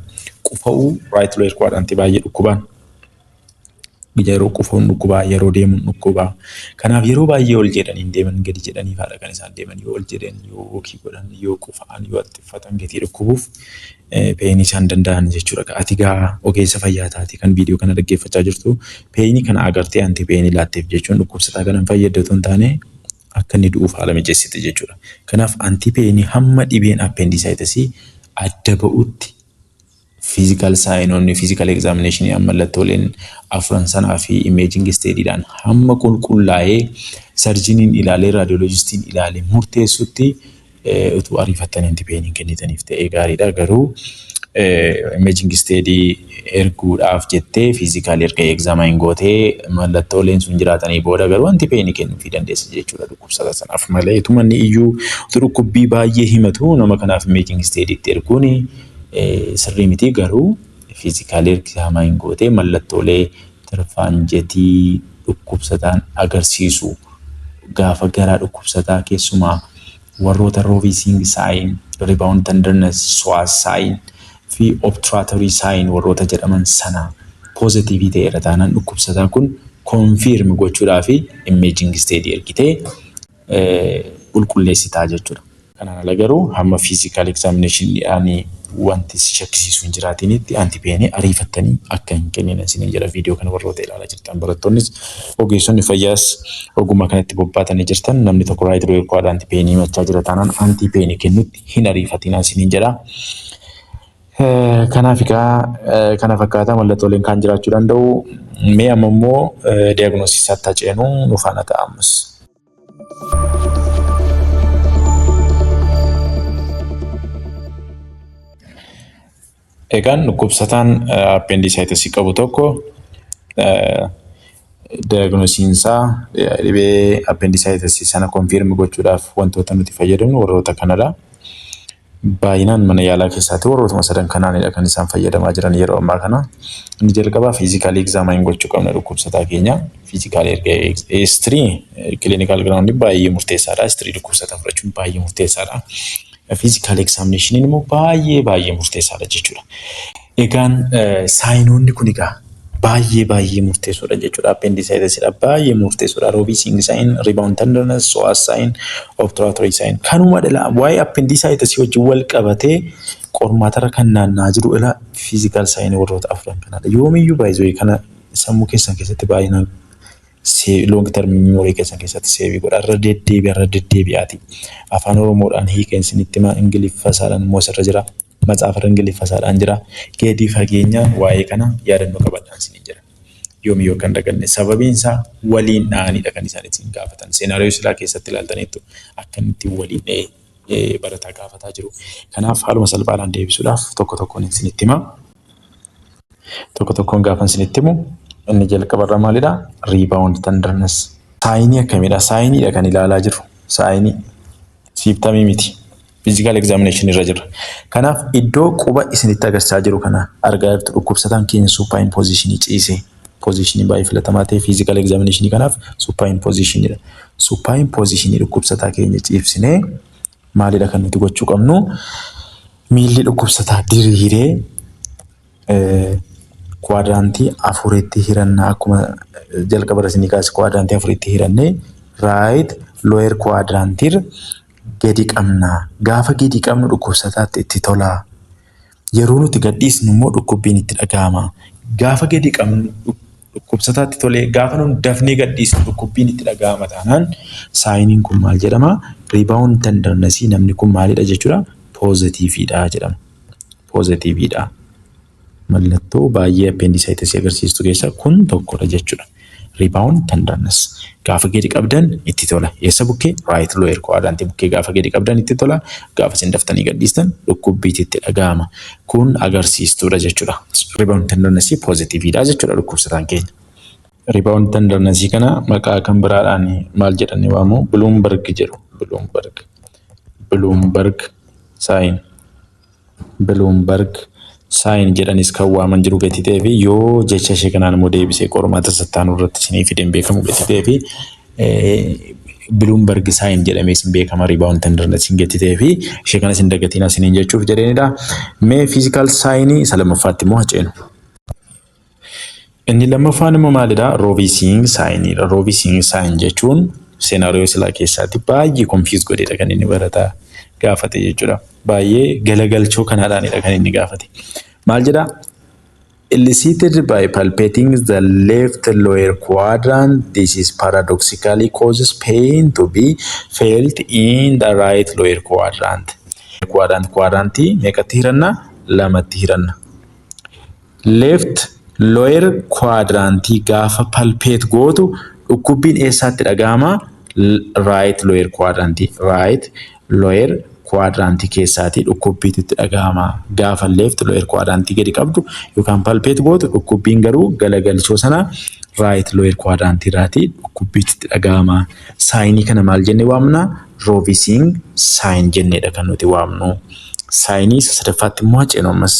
qufa'u right lower quadrant baay'ee dhukkubaan. Yeroo qufuun dhukkubaa, yeroo deemuun dhukkubaa. Kanaaf yeroo baay'ee ol jedhanii hin deeman, gadi jedhanii fa'aadha kan isaan deeman. Yoo ol jedhan, yoo walk godhan, yoo qufa'an, yoo haxxiffatan gatii dhukkubuuf painii isaan danda'an jechuudha. Ati gaa ogeessa fayyaa taate kan viidiyoo kana dhaggeeffachaa jirtu, painii kana agartee anti painii laatteef jechuun dhukkubsataa kana hin fayyaddu otoo hin taane akka inni du'uuf haala mijeessite jechuudha. Kanaaf anti painii hamma dhibeen appendicitis adda ba'utti physical signoonni, physical examinationii, mallattooleen afran sanaa fi imaging studydhaan hamma qulqullaa'ee surgeoniin ilaalee, radiologistiin ilaalee murteessutti utuu ariifattanii anti painii kennitaniif ta'ee gaariidha. Garuu imaging study erguudhaaf jettee physical erga examine gootee mallattooleen sun jiraatanii booda garuu anti painii kennuufii dandeessa jechuudha dhukkubsata sanaaf malee, ituma inni iyyuu utuu dhukkubbii baay'ee himatu nama kanaaf imaging studyitti erguun sirrii miti. Garuu physical examine gootee mallattoolee tirfaanjetii dhukkubsataan agarsiisu, gaafa garaa dhukkubsataa keessumaa warroota Rovsing sign, rebound tenderness, psoas sign fi obturatory sign warroota jedhaman sana positive ta'eera taanaan, dhukkubsataan kun confirm gochuudhaa fi imaging study ergitee qulqulleessitaa jechuudha. Kanaan ala garuu hamma physical examinationiidhaan wanti si shakkisiisu hin jiraatinitti anti painii ariifattanii akka hin kennine isiniin jedha. Viidiyoo kana warroota ilaalaa jirtan, barattoonnis ogeessonni fayyaas ogummaa kanatti bobbaatanii jirtan, namni tokko right lower quadrant painii himachaa jira taanaan anti painii kennutti hin ariifatinaa isiniin jedha. Kanaaf egaa kana fakkaata, mallattooleen kaan jiraachuu danda'u. Mee amma immoo diagnosisiisaatti haa ceenu, nu faana ta'a ammas. Egaan dhukkubsataan appendicitis qabu tokko diagnosisiin isaa, dhibee appendicitis sana confirm gochuudhaaf wantoota nuti fayyadamnu warroota kanadha. Baay'inaan mana yaalaa keessaatti warrootuma sadan kanaanidha kan isaan fayyadamaa jiran yeroo ammaa kana. Inni jalqabaa physical examine gochuu qabna dhukkubsataa keenya. Physical erga history, clinical ground baay'ee murteessaadha. History dhukkubsataa fudhachuun baay'ee murteessaadha. Physical examinationiin immoo baay'ee baay'ee murteessaadha jechuudha. Egaan signoonni kun egaa baay'ee baay'ee murteessoodha jechuudha. Appendicitisidha baay'ee murteessoodha. Rovsing sign, rebound tenderness, psoas sign, obturatory sign. Kanuma dhala waa'ee appendicitis wajjin wal qabatee qormaatarra kan naanna'aa jiru ila physical sign warroota afran kanadha. Yoomiyyuu baay'ee kana sammuu keessan keessatti baay'inaan long term memory keessan keessatti save godha. Irra deddeebi'a, irra deddeebi'aati. Afaan Oromoodhaan hiikeen isinitti himaa, Ingiliffa isaadhaan immoo asirra jira. Matsaafa Ingiliffa isaadhaan jira. Gadi fageenyaan waa'ee kana yaadannoo qabadhaan isiniin jedha. Yoomiyyuu akka hin daganne, sababiin isaa waliin dha'anidha kan isaan ittiin gaafatan. Scenario silaa keessatti ilaaltaniittu akka inni ittiin waliin dha'ee barataa gaafataa jiru. Kanaaf haaluma salphaadhaan deebisuudhaaf tokko tokkoon isinitti hima. Tokko tokkoon gaafa isinitti himu, inni jalqabarra maalidhaa? Rebound tenderness. Signii akkamidha? Signiidha kan ilaalaa jirru. Signii. Symptomii miti. Physical examination irra jirra. Kanaaf iddoo quba isinitti agarsiisaa jiru kana argaa jirtu, dhukkubsataan keenya supine positionii ciisee, positionii baay'ee filatamaa ta'e physical examination kanaaf supine positionidha. Supine positionii dhukkubsataa keenya ciibsinee maalidha kan nuti gochuu qabnu? Miilli dhukkubsataa diriiree quadrantii afuritti hirannaa. Akkuma jalqaba irra isinii kaase, quadrantii afuritti hirannee right lower quadrantiirra gadi qabna. Gaafa gadi qabnu dhukkubsataatti itti tola. Yeroo nuti gadhiisnu immoo dhukkubbiin itti dhaga'ama. Gaafa gadi qabnu dhukkubsataatti tolee, gaafa nuti dafnee gadhiisnu dhukkubbiin itti dhaga'ama taanaan, signiin kun maal jedhama? Rebound tenderness, namni kun maalidha jechuudha? Positiveiidha jedhama. Positiveiidha. Mallattoo baay'ee appendicitis agarsiistu keessaa kun tokkodha jechuudha. Rebound tenderness. Gaafa gadi qabdan itti tola. Eessa bukkee? Right lower quadrant bukkee gaafa gadi qabdan itti tola. Gaafa isin daftanii gadhiistan dhukkubbiitti itti dhaga'ama. Kun agarsiistuudha jechuudha. Rebound tenderness positiveiidha jechuudha dhukkubsataan keenya. Rebound tenderness kana maqaa kan biraadhaan maal jedhanii waamu? Blumberg jedhu. Blumberg. Blumberg sign. Blumberg sign jedhanis kan waaman jiru gatii ta'ee fi yoo jecha ishee kanaan immoo deebisee qormaata sattaanuu irratti isinii fideen beekamu gatii ta'ee fi Blumberg sign jedhamee isin beekama rebound tenderness gatii ta'ee fi ishee kana isin dagatiin isiniin jechuuf jedheenidha. Mee physical sign isa lammaffaatti immoo haa ceenu. Inni lammaffaan immoo maalidha? Rovsing signiidha. Rovsing sign jechuun scenario silaa keessaatti baay'ee confuse godheedha kan inni barataa gaafate jechuudha. Baay'ee galagalchoo kanaadhaanidha kan inni gaafate. Maal jedhaa? Elicited by palpating the left lower quadrant, this is paradoxically causes pain to be felt in the right lower quadrant. Quadrant quadrantii meeqatti hiranna? Lamatti hiranna. Left lower quadrantii gaafa palpate gootu dhukkubbiin eessaatti dhagahama? Right lower quadrantii. Right lower quadrantii keessaatii dhukkubbiitu itti dhagahama. Gaafa left lower quadrantii gadi qabdu yookaan palpate gootu dhukkubbiin garuu galagalchoo sana right lower quadrantii irraatii dhukkubbiitu itti dhagahama. Signii kana maal jennee waamna? Rovsing sign jenneedha kan nuti waamnu. Signii isa sadaffaatti immoo haa ceenu ammas.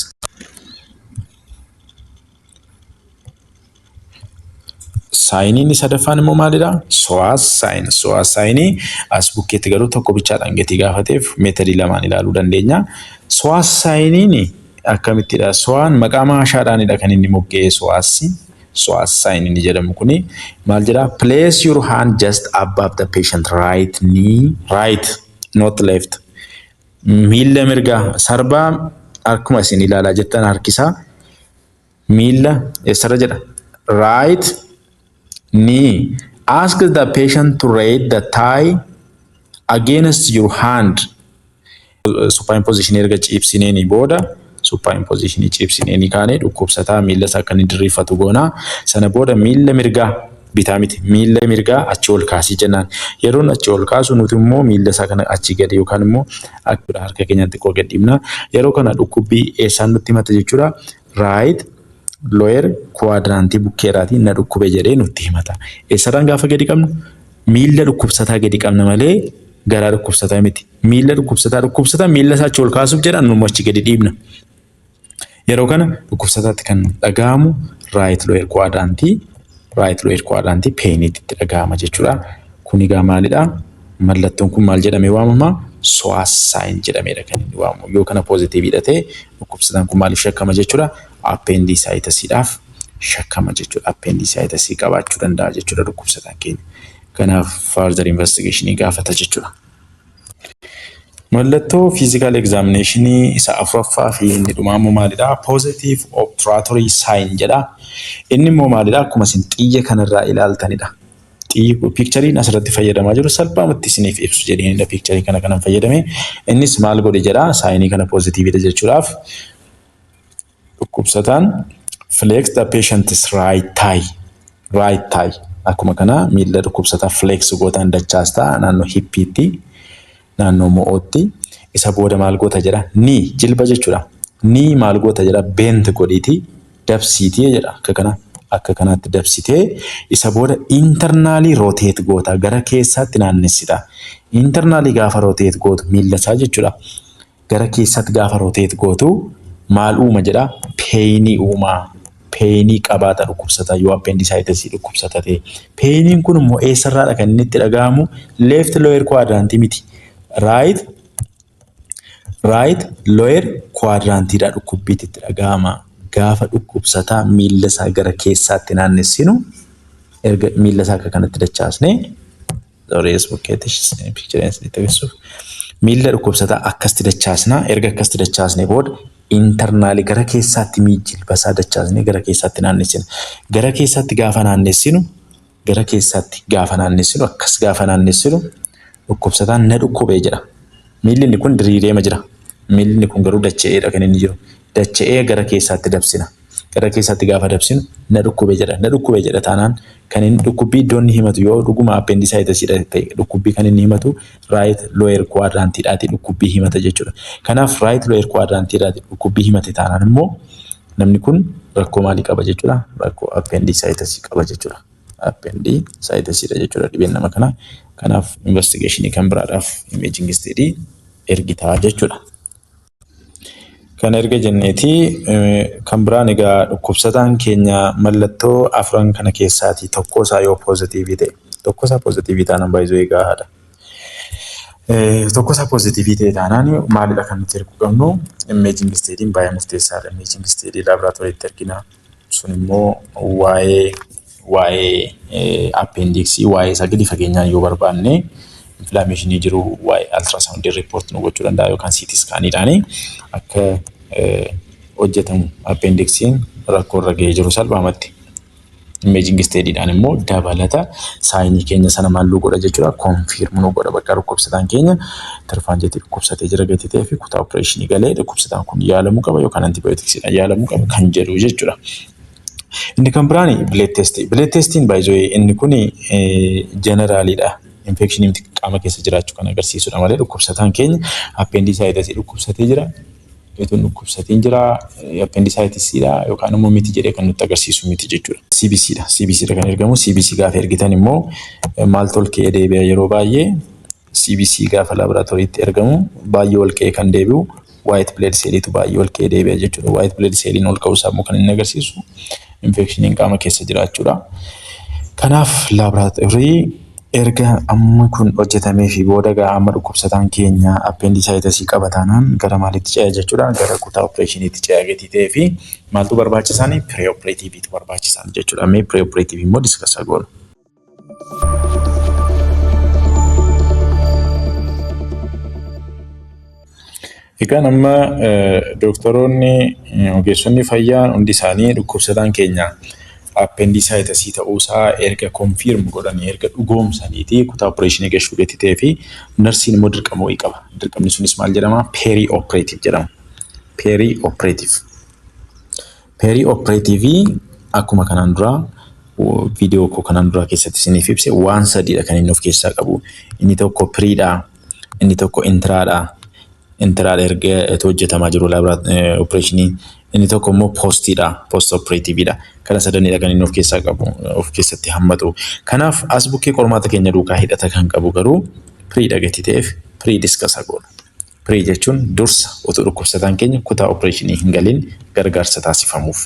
Signiin inni sadaffaan immoo maalidha? Psoas sign. Psoas signii as bukkeetti garuu tokko bichaadhaan gatii gaafateef methodii lamaan ilaaluu dandeenya. Psoas signiin akkamittidha? Psoasn maqaa maashaadhaanidha kan inni mogga'e psoasi. Psoas sign inni jedhamu kuni maal jedhaa? Place your hand just above the patient right knee, right, not left. Miilla mirgaa sarbaa akkuma isin ilaalaa jirtan harkisaa miilla eessarra jedha? Right knee. Ask the patient to raise the thigh against your hand. Supine position erga ciibsineeni booda, supine position ciibsineeni kaanee dhukkubsataa miilla isaa akka inni diriirfatu goonaa. Sana booda miilla mirgaa, bitaa miti, miilla mirgaa achi ol kaasii jennaan. Yeroon achi ol kaasu nuti immoo miilla isaa kana achi gadi yookaan immoo harka keenyatti xiqqoo gad dhiibna. Yeroo kana dhukkubbii eessaan nutti himata jechuudha? Right lower quadrantii bukkeeraatiin na dhukkube jedhee nutti himata. Eessarraan gaafa gadi qabnu? Miilla dhukkubsataa gadi qabna malee garaa dhukkubsataa miti. Miilla dhukkubsataa, dhukkubsataa miilla isaa achi ol kaasuuf jedhan, nu achi gadi dhiibna. Yeroo kana dhukkubsataatti kan dhaga'amu right lower quadrantii, right lower quadrantii painiitti itti dhaga'ama jechuudha. Kun egaa maalidha? Mallattoon kun maal jedhamee waamama? Psoas sign jedhameedha kan inni waamamu. Yoo kana positiveiidha ta'e dhukkubsataan kun maaliif shakkama jechuudha? Appendicitisiidhaaf shakkama jechuudha. Appendicitisii qabaachuu danda'a jechuudha dhukkubsataan keenya. Kanaaf further investigationii gaafata jechuudha. Mallattoo physical examinationii isa afuraffaa fi inni dhumaa immoo maalidha? Positive obturatory sign jedha. Inni immoo maalidha? Akkuma isin xiyya kanarraa ilaaltanidha. Xiyyi pictureiin asirratti fayyadamaa jiru salphaamatti isiniif ibsu jedheenidha pictureii kana kanan fayyadame. Innis maal godhe jedha? Signii kana positiveiidha jechuudhaaf dhukkubsataan flex the patient's right thigh, right thigh, akkuma kana miilla dhukkubsataa flex gootaan dachaastaa naannoo hipiitti, naannoo mo'ootti. Isa booda maal goota jedha? Ni jilba jechuudha. Ni maal goota jedha? Bent godhiitii dabsiitii jedha. Akka kana, akka kanaatti dabsitee isa booda internally rotate goota, gara keessaatti naannessita. Internally gaafa rotate gootu miilla isaa jechuudha. Gara keessaatti gaafa rotate gootu maal uuma jedha? Painii uumaa. Painii qabaata dhukkubsataa yoo appendicitisii dhukkubsata ta'e. Painiin kun immoo eessarraadha kan inni itti dhaga'amu? Left lower quadrantii miti. Right lower quadrantiidha dhukkubbiitti itti dhaga'ama. Gaafa dhukkubsataa miilla isaa gara keessaatti naannessinu, erga miilla isaa akka kanatti dachaasnee, sorry, bukkeetti pictureiin isinitti agarsiisuuf, miilla dhukkubsataa akkasitti dachaasnaa. Erga akkasitti dachaasnee booda internally gara keessaatti jilba isaa dachaasnee gara keessaatti naannessina. Gara keessaatti gaafa naannessinu, gara keessaatti gaafa naannessinu, akkas gaafa naannessinu dhukkubsataan na dhukkubee jedha. Miilli inni kun diriireema jira. Miilli inni kun garuu dacha'eedha kan inni jiru. Dacha'ee gara keessaatti dabsina. Gara keessaatti gaafa dabsinu na dhukkube jedha. Na dhukkube jedha taanaan kan inni dhukkubbii iddoo inni himatu, yoo dhuguma appendicitisiidha ta'e, dhukkubbii kan inni himatu right lower quadrantiidhaati dhukkubbii himata jechuudha. Kanaaf right lower quadrantiidhaati dhukkubbii himate taanaan immoo namni kun rakkoo maalii qaba jechuudha? Rakkoo appendicitisii qaba jechuudha. Appendicitisiidha jechuudha dhibeen nama kanaa. Kanaaf investigationii kan biraadhaaf imaging study ergitaa jechuudha. Kana erga jenneeti, kan biraan egaa dhukkubsataan keenya mallattoo afran kana keessaatii tokko isaa yoo positive ta'e, tokko isaa positive taanaan baay'isuu egaa haadha. Tokko isaa positive ta'e taanaan maalidha kan nuti erguu qabnu? Imaging studyn baay'ee murteessaadha. Imaging study laaboraatooriitti ergina. Sun immoo waa'ee appendixii, waa'ee isaa gadi fageenyaan yoo barbaanne, inflammationii jiru waa'ee ultrasoundii report nu gochuu danda'a yookaan CT scaniidhaani akka hojjetamu appendixiin rakkoo irra ga'ee jiru salphaamatti. Imaging studydhaan immoo dabalata signii keenya sana maal nu godha jechuudha? Confirm nu godha. Bakka dhukkubsataan keenya tirfaanjeetii dhukkubsatee jira gatii ta'ee fi kutaa operationii galee dhukkubsataan kun yaalamuu qaba yookaan antibioticsiidhaan yaalamuu qaba kan jedhu jechuudha. Inni kan biraan blood testii. Blood testiin baay'ee inni kun generaliidha. Infectionii qaama keessa jiraachuu kan agarsiisudha malee dhukkubsataan keenya appendicitisii dhukkubsatee jira, Ituun dhukkubsatiin jira, appendicitisiidha yookaan immoo miti jedhee kan nutti agarsiisu miti jechuudha. CBC dha. CBC dha kan ergamu. CBC gaafa ergitan immoo maaltu ol ka'ee deebi'a? Yeroo baay'ee CBC gaafa laaboraatooriitti ergamu baay'ee ol ka'ee kan deebi'u white blood celliitu baay'ee ol ka'ee deebi'a jechuudha. White blood celliin ol ka'uusaa immoo kan inni agarsiisu infectioniin qaama keessa jiraachuudha. Kanaaf laaboraatoorii erga amma kun hojjetamee fi booda gaa amma dhukkubsataan keenya appendicitisii qaba taanaan gara maalitti ce'a jechuudha? Gara kutaa operationiitti ce'a gatii ta'ee fi maaltu barbaachisaani? Preoperativeiitu barbaachisan jechuudha. Mee preoperative immoo discuss goonu. Egaan amma dooktoroonni, ogeessonni fayyaa hundi isaanii dhukkubsataan keenya appendicitisii ta'uusaa erga confirm godhanii, erga dhugoomsaniiti kutaa operationii gashuu gatii ta'ee fi narsiin immoo dirqama wayii qaba. Dirqamni sunis maal jedhama? Perioperative jedhama. Perioperative. Perioperative akkuma kanaan duraa viidiyoo koo kanaan duraa keessatti isiniif ibse waan sadiidha kan inni of keessaa qabu. Inni tokko predha, inni tokko intradha. Intradha erga hojjetamaa jiru operationii. Inni tokko immoo postiidha, post operativeidha. Kana sadanidha kan inni of keessaa qabu, of keessatti hammatu. Kanaaf as bukkee qormaata keenya duukaa hidhata kan qabu garuu predha gatii ta'eef pre discuss goona. Pre jechuun dursa utuu dhukkubsataan keenya kutaa operationii hin galin gargaarsa taasifamuuf.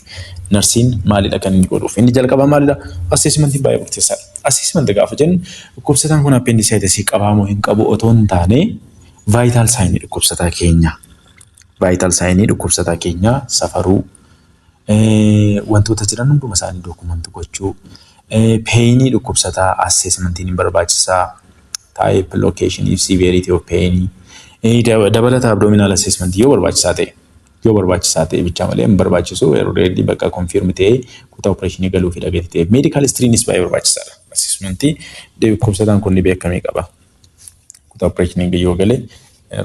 Narsiin maalidha kan inni godhuuf? Inni jalqaba maalidha? Assessmentiin baay'ee murteessaadha. Assessmentii gaafa jennu dhukkubsataan kun appendicitisii qabaa moo hin qabu otoo hin taane vital signii dhukkubsataa keenya. Vital signii dhukkubsataa keenyaa safaruu, wantoota jiran hunduma isaanii document gochuu, painii dhukkubsataa assessmentiin hin barbaachisaa. Type, location, severity of painii. Dabalata abdominal assessmentii yoo barbaachisaa ta'e bichaa malee hin barbaachisu yeroo ready bakka confirm ta'ee kutaa operationii galuu fi dhagatti ta'e. Medical historynis baay'ee barbaachisaadha. Assessmentii dhukkubsataan kun dhibee akkamii qaba? Kutaa operationii yoo gale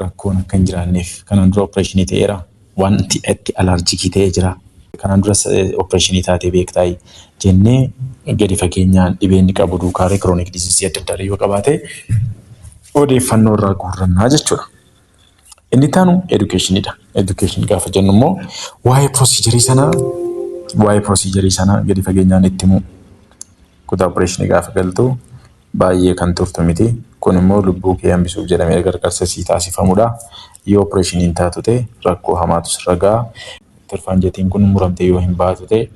rakkoon akka hin jiraanneef kanaan dura operationii ta'eera. Wanti itti allergicii ta'ee jira. Kanaan dura operationii taatee beektaa jennee gadi fageenyaan dhibee inni qabu duukaa chronic diseasii adda addaa yoo qabaate odeeffannoo irraa guurrannaa jechuudha. Inni itti aanu educationiidha. Educationii gaafa jennu immoo waa'ee procedurii sanaa gadi fageenyaan itti himuu. Kutaa operationii gaafa galtu baay'ee kan turtu miti. Kun immoo lubbuu kee hambisuuf jedhamee gargaarsa sii taasifamudha. Yoo operationiin taatu ta'e rakkoo hamaatu sirra ga'a. Tirfaanjetiin kun muramtee yoo hin baatu ta'e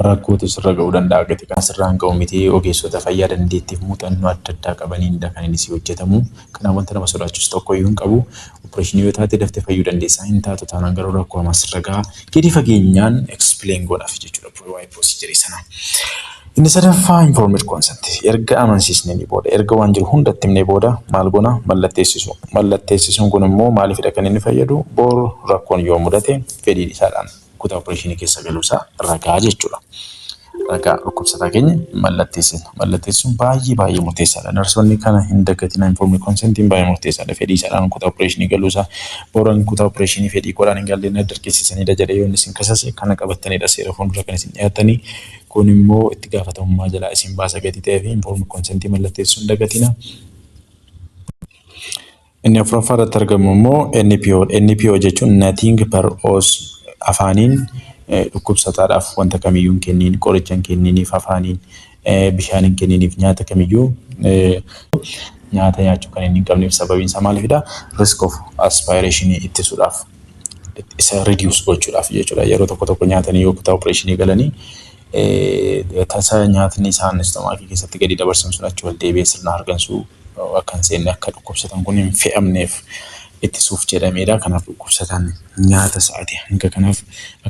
rakkootu sirra ga'uu danda'a. Gati kan sirraan ga'u miti, ogeessota fayyaa dandeettiif muuxannoo adda addaa qabaniinidha kan inni si hojjetamu. Kanaaf wanta nama sodaachisu tokko iyyuu hin qabu. Operationii yoo taate daftee fayyuu dandeessa. Hin taatu taanaan garuu rakkoo hamaa sirra ga'a. Gadi fageenyaan explain godhaaf jechuudha waa'ee procedurii sanaa. Inni sadaffaa informed consent. Erga amansiisnee booda, erga waan jiru hundatti himnee booda maal goona? Mallatteessisu. Mallatteessisuun kun immoo maaliifidha kan inni fayyadu? Boru rakkoon yoo mudate fedhii isaadhaan kutaa operationii keessa galuusaa ragaa jechuudha. Ragaa dhukkubsataa keenya mallatteessina. Mallatteessuun baay'ee baay'ee murteessaadha. Narsoonni kana hin dagatina, informed consentiin baay'ee murteessaadha. Fedhii isaadhaan kutaa operationii galuusaa boran kutaa operationii fedhii godhaan hin galle na dirqisiisanidha jedhee yoo inni isin kasase kana qabattanidha seera fuuldura kan isin dhiyaattanii. Kun immoo itti gaafatamummaa jalaa isin baasa gatii ta'ee fi informed consentii mallatteessuu hin dagatina. Inni afuraffaa irratti argamu immoo NPO. NPO jechuun nothing per os, afaaniin Dhukkubsataadhaaf wanta kamiyyuu hin kenniin, qoricha hin kenniiniif afaaniin, bishaan hin kenniiniif, nyaata kamiyyuu nyaata nyaachuu kan inni hin qabneef sababiin isaa maalifidha? Risk of aspiration ittisuudhaaf, isa reduce gochuudhaaf jechuudha. Yeroo tokko tokko nyaatanii yoo kutaa opereeshinii galanii tasa nyaatni isaan stomachii keessatti gadi dabarsan sun achi ol deebi'ee sirna hargansuu akka hin seenne, akka dhukkubsatan kun hin fe'amneef ittisuuf jedhameedha. Kanaaf dhukkubsataan nyaata sa'aatii hanga kanaaf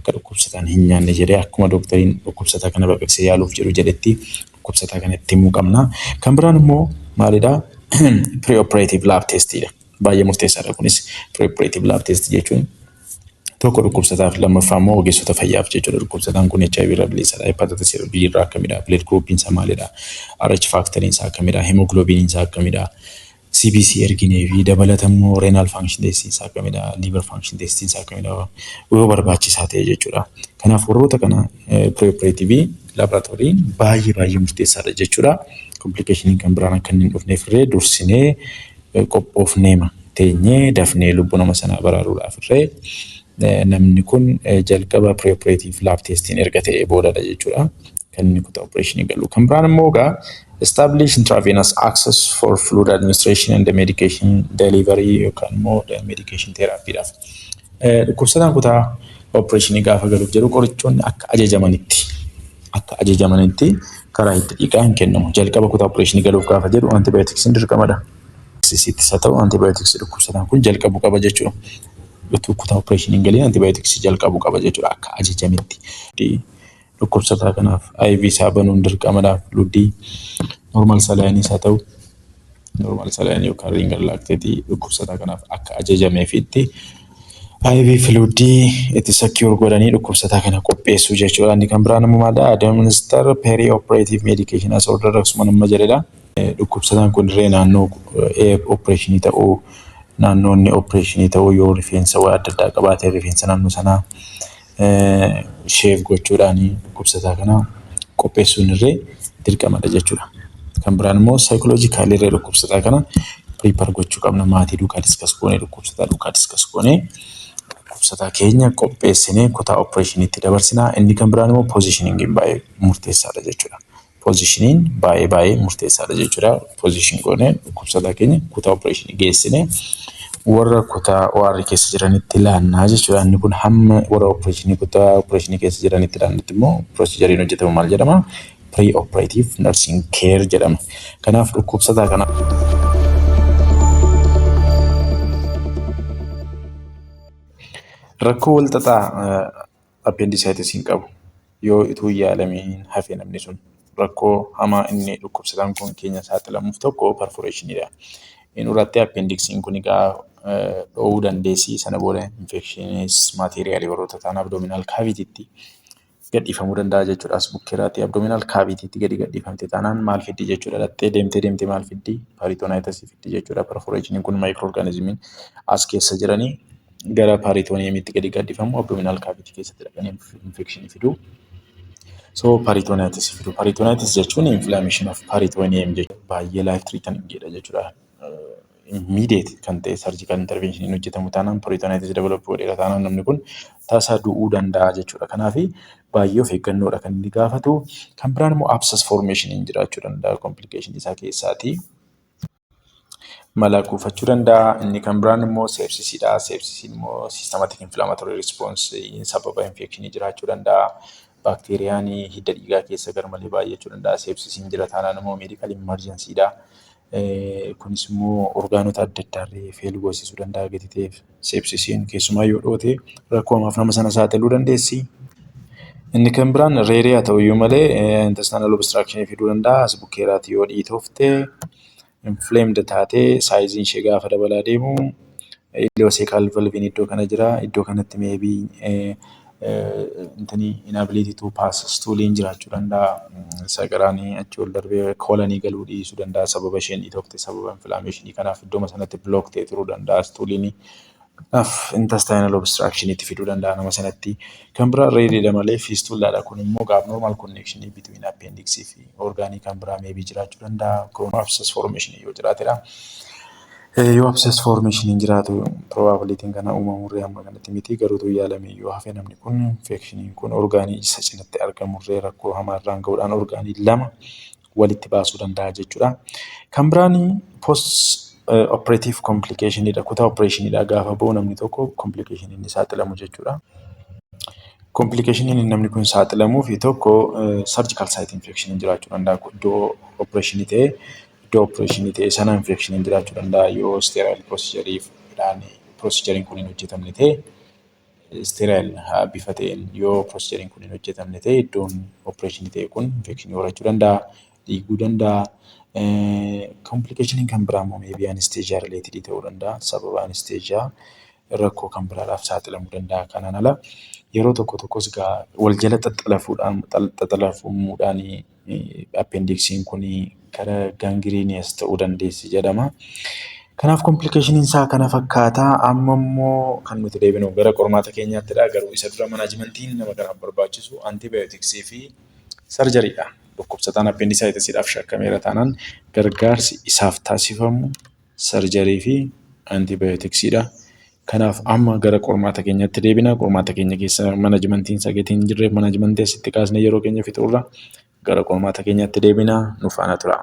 akka dhukkubsataan hin nyaanne jedhee, akkuma dooktariin dhukkubsataa kana baqaqsee yaaluuf jedhu jedhetti dhukkubsataa kana itti himuu qabna. Kan biraan immoo maalidha? Pre-operative lab testiidha. Baay'ee murteessaadha kunis. Pre-operative lab test jechuun tokko dhukkubsataaf, lammaffaa immoo ogeessota fayyaaf jechuudha. Dhukkubsataan kun HIV irraa bilisadha. Hepatitis B irraa akkamidha? Blood groupiin isaa maalidha? RH factoriin isaa akkamidha? Hemoglobiniin isaa akkamidha? CBC erginee fi dabalata immoo renal function testiin isaa akkamidha? Liver function testiin isaa akkamidha? Yoo barbaachisaa ta'e jechuudha. Kanaaf warroota kana pre-operative laboratoryiin baay'ee baay'ee murteessaadha jechuudha. Complicationii kan biraan akka inni hin dhufneef illee dursinee qophoofneema teenyee dafnee lubbuu nama sanaa baraaruudhaaf illee namni kun jalqaba pre-operative lab testiin erga ta'ee boodadha jechuudha kan inni kutaa opereeshinii galu. Kan biraan immoo egaa establish intravenous access for fluid administration and medication delivery yookaan immoo medication therapyidhaaf. Dhukkubsataan kutaa opereeshinii gaafa galuuf jedhu qorichoonni akka ajajamanitti karaa itti dhiigaa hin kennamu. Jalqaba kutaa opereeshinii galuuf gaafa jedhu antibioticsiin dirqamadha. Sisiittis haa ta'u antibioticsii dhukkubsataan kun jalqabuu qaba jechuudha. Utuu kutaa opereeshinii hin galiin antibioticsii jalqabuu qaba jechuudha akka ajajametti. Dhukkubsataa kanaaf IV isaa banuun dirqamadha. Fluidii normal salineiis haa ta'u, normal salineii yookaan Ringer lactateii dhukkubsataa kanaaf akka ajajameefitti IV fluidii itti secure godhanii dhukkubsataa kana qopheessuu jechuudha. Inni kan biraan immoo maalidha? Administer peri-operative medication as ordered, akkasuma nama jedhedha. Dhukkubsataan kun illee naannoo opereeshinii ta'uu, naannoo inni opereeshinii ta'uu yoo rifeensa waa adda addaa qabaate, rifeensa naannoo sanaa shave gochuudhaan dhukkubsataa kana qopheessuun illee dirqamadha jechuudha. Kan biraan immoo psychologically illee dhukkubsataa kana prepare gochuu qabna. Maatii duukaa discuss goonee, dhukkubsataa duukaa discuss goonee, dhukkubsataa keenya qopheessinee kutaa opereeshiniitti dabarsina. Inni kan biraan immoo positioningiin baay'ee murteessaadha jechuudha. Positioniin baay'ee baay'ee murteessaadha jechuudha. Position goonee dhukkubsataa keenya kutaa opereeshinii geessinee warra kutaa OR keessa jiranitti laannaa jechuudha. Inni kun hamma warra opereeshinii kutaa opereeshinii keessa jiranitti laannutti immoo procedureiin hojjetamu maal jedhama? Pre-operative nursing care jedhama. Kanaaf dhukkubsataa kana rakkoo walxaxaa appendicitisiin qabu yoo utuu hin yaalamiin hafe, namni sun rakkoo hamaa inni dhukkubsataan kun keenya saaxilamuuf tokko perforationiidha. Inni urattee appendixiin kun egaa dho'uu dandeessi. Sana booda infectious materialii warroota ta'an abdominal cavityitti gadhiifamuu danda'a jechuudha. As bukkeeraatti abdominal cavityitti gadi gadhiifamte taanaan maal fiddi jechuudha? Dhattee deemtee deemtee maal fiddi? Peritonitisii fiddi jechuudha. Perforationiin kun microorganismiin as keessa jiranii gara peritoneumitti gadi gadhiifamu, abdominal cavity keessatti dhaqanii infectionii fidu. So peritonitis fidu. Peritonitis jechuun inflammation of peritoneum jechuudha. Baay'ee life threatening jechuudha. Immediate kan ta'e surgical intervention hojjetamu taanaan, peritonitis develop godheera taanaan, namni kun tasa du'uu danda'a jechuudha. Kanaaf baay'ee of eeggannoodha kan inni gaafatu. Kan biraan immoo abscess formation jiraachuu danda'a complication isaa keessaati. Mala kuufachuu danda'a. Inni kan biraan immoo sepsisiidha. Sepsisiin immoo systematic inflammatory response sababa infectionii jiraachuu danda'a. Baakteeriyaan hidda dhiigaa keessa garmalee baay'achuu danda'a. Sepsisiin jira taanaan immoo medical emergencyidha. Kunis immoo organota adda addaa illee fail goosisuu danda'a gati ta'eef. Sepsisiin keessumaa yoo dhoote rakkoo hamaaf nama sana saaxiluu dandeessi. Inni kan biraan rareii haa ta'uyyuu malee intestinal obstruction fiduu danda'a. As bukkeeraatti yoo dhiitofte, inflamed taatee, sizeiin ishee gaafa dabalaa deemu, ileocecal valveiin iddoo kana jira. Iddoo kanatti maybe inability to pass stooliin jiraachuu danda'a. Sagaraan achi ol darbee colonii galuu dhiisuu danda'a. Sababa isheen dhiitofte, sababa inflammationii kanaaf iddooma sanatti block ta'ee turuu danda'a stooliin. Kanaaf intestinal obstruction itti fiduu danda'a nama sanatti. Kan biraa rareiidha malee fistulaadha. Kun immoo abnormal connection between appendix fi organii kan biraa maybe jiraachuu danda'a. Abscess formation yoo jiraatedha. Yoo abscess formation jiraatu probabilityn kana uumamurree hamma kanatti miti, garuu yaalamee yoo hafe namni kun infectioniin kun orgaanii isa cinatti argamurree rakkoo hamaarraan ga'uudhaan orgaanii lama walitti baasuu danda'a jechuudha. Kan biraan post operative complicationidha. Kutaa operationiidha gaafa ba'u namni tokko complication inni saaxilamu jechuudha. Complication namni kun saaxilamuu fi tokko surgical site infection jiraachuu danda'a. Iddoo operationii ta'e sana infection jiraachuu danda'a yoo sterile procedure kun hin hojjetamne ta'e, sterile bifa ta'een yoo procedure kun hin hojjetamne ta'e, iddoon operationii ta'e kun infection horachuu danda'a, dhiiguu danda'a. Complication kan biraa immoo maybe anesthesia related ta'uu danda'a. Sababa anesthesia rakkoo kan biraadhaaf saaxilamuu danda'a. Kanaan ala yeroo tokko tokkos egaa wal jala xaxxalafuudhaan appendixiin kun gara gangrenous ta'uu dandeessi jedhama. Kanaaf complicationiin isaa kana fakkaata. Amma immoo kan nuti deebinu gara qormaata keenyaattidha. Garuu isa dura managementiin nama kanaaf barbaachisu antibioticsii fi surgerydha. Dhukkubsataan appendicitisiidhaaf shakkameera taanaan gargaarsi isaaf taasifamu surgery fi antibioticsiidha. Kanaaf amma gara qormaata keenyaatti deebina. Qormaata keenya keessa managementiin isaa gatii hin jirreef managementii asitti kaasnee yeroo keenya fixuurra gara qormaata keenyaatti deebina. Nu faana tura.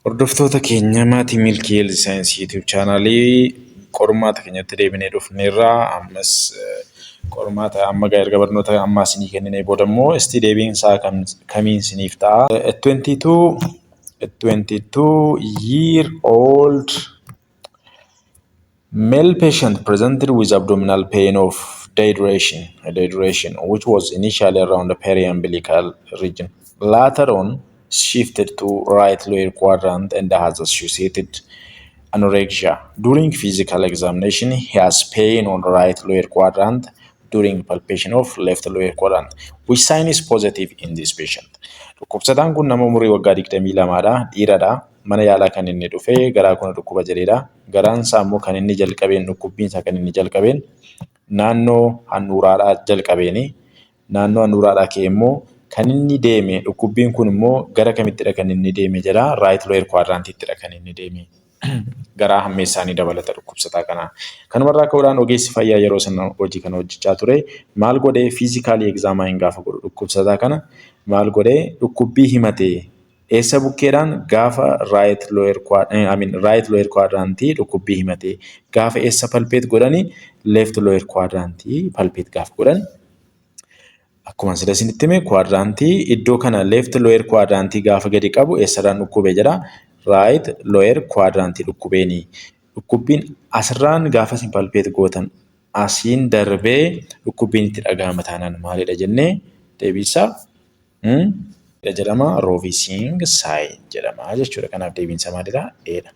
Hordoftoota keenya maatii Milkii Health Science YouTube channelii, qormaata keenyatti deebinee dhufneerra. Ammas qormaata amma erga barnoota ammaa isinii kenninee booda immoo isti deebiin isaa kamiin isiniif ta'a? A 22 year old male patient presented with abdominal pain of day duration, which was initially around the periumbilical region. Later on, shifted to right lower quadrant and has associated anorexia. During physical examination, he has pain on the right lower quadrant during palpation of left lower quadrant. Which sign is positive in this patient? Dhukkubsataan kun nama umurii waggaa 22dha. Dhiiradha. Mana yaalaa kan inni dhufe garaa kuna dhukkuba jedheedha. Garaan isaa immoo kan inni jalqabeen, dhukkubbiin isaa kan inni jalqabeen naannoo handhuuraadhaa jalqabeeni. Naannoo handhuuraadhaa ka'ee immoo kan inni deeme, dhukkubbiin kun immoo gara kamittidha kan inni deeme jedha. Right lower quadrantittidha kan inni deeme. Garaa hammeessaa ni dabalata dhukkubsataa kanaa. Kanumarraa ka'uudhaan ogeessi fayyaa yeroo sana hojii kana hojjechaa ture maal godhee? Physically examine gaafa godhu dhukkubsataa kana maal godhee? Dhukkubbii himatee eessa bukkeedhaan gaafa right lower, I mean, right lower quadrantii dhukkubbii himatee, gaafa eessa palpate godhani, left lower quadrantii palpate gaafa godhan, akkuma sila isinitti hime, quadrantii iddoo kana left lower quadrantii gaafa gadi qabu eessarraan dhukkube jedha? Right lower quadrantii dhukkubeeni. Dhukkubbiin asirraan gaafa isin palpate gootan asiin darbee dhukkubbiin itti dhaga'ama taanaan maalidha jennee deebiinsaa jedhama? Rovsing sign jedhama jechuudha. Kanaaf deebiinsa maalidha? A dha.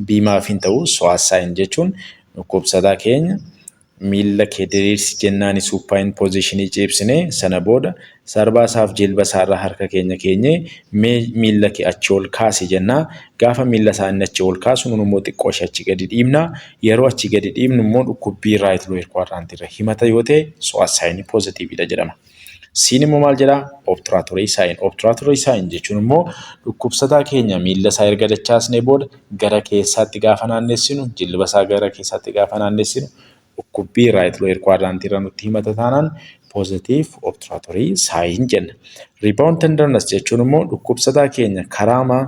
B maaf hin ta'u? Psoas sign jechuun dhukkubsataa keenya miilla kee diriirsi jennaan supine positionii ciibsinee, sana booda sarbaa isaaf jilba isaarra harka keenya keenyee, mee miilla kee achi ol kaasi jennaa. Gaafa miilla isaa inni achi ol kaasu nun immoo xiqqoo ishee achi gadi dhiibnaa. Yeroo achi gadi dhiibnu immoo dhukkubbii right lower quadrantii irra himata yoo ta'e, psoas signii positivedha jedhama. C'n immoo maal jedhaa? Obturatory sign. Obturatory sign jechuun immoo dhukkubsataa keenya miilla isaa erga dachaasnee booda gara keessaatti gaafa naannessinu, jilba isaa gara keessaatti gaafa naannessinu, dhukkubbii right lower quadrantii irra nutti himata taanaan positive obturatory sign jenna. Rebound tenderness jechuun immoo dhukkubsataa keenya karaama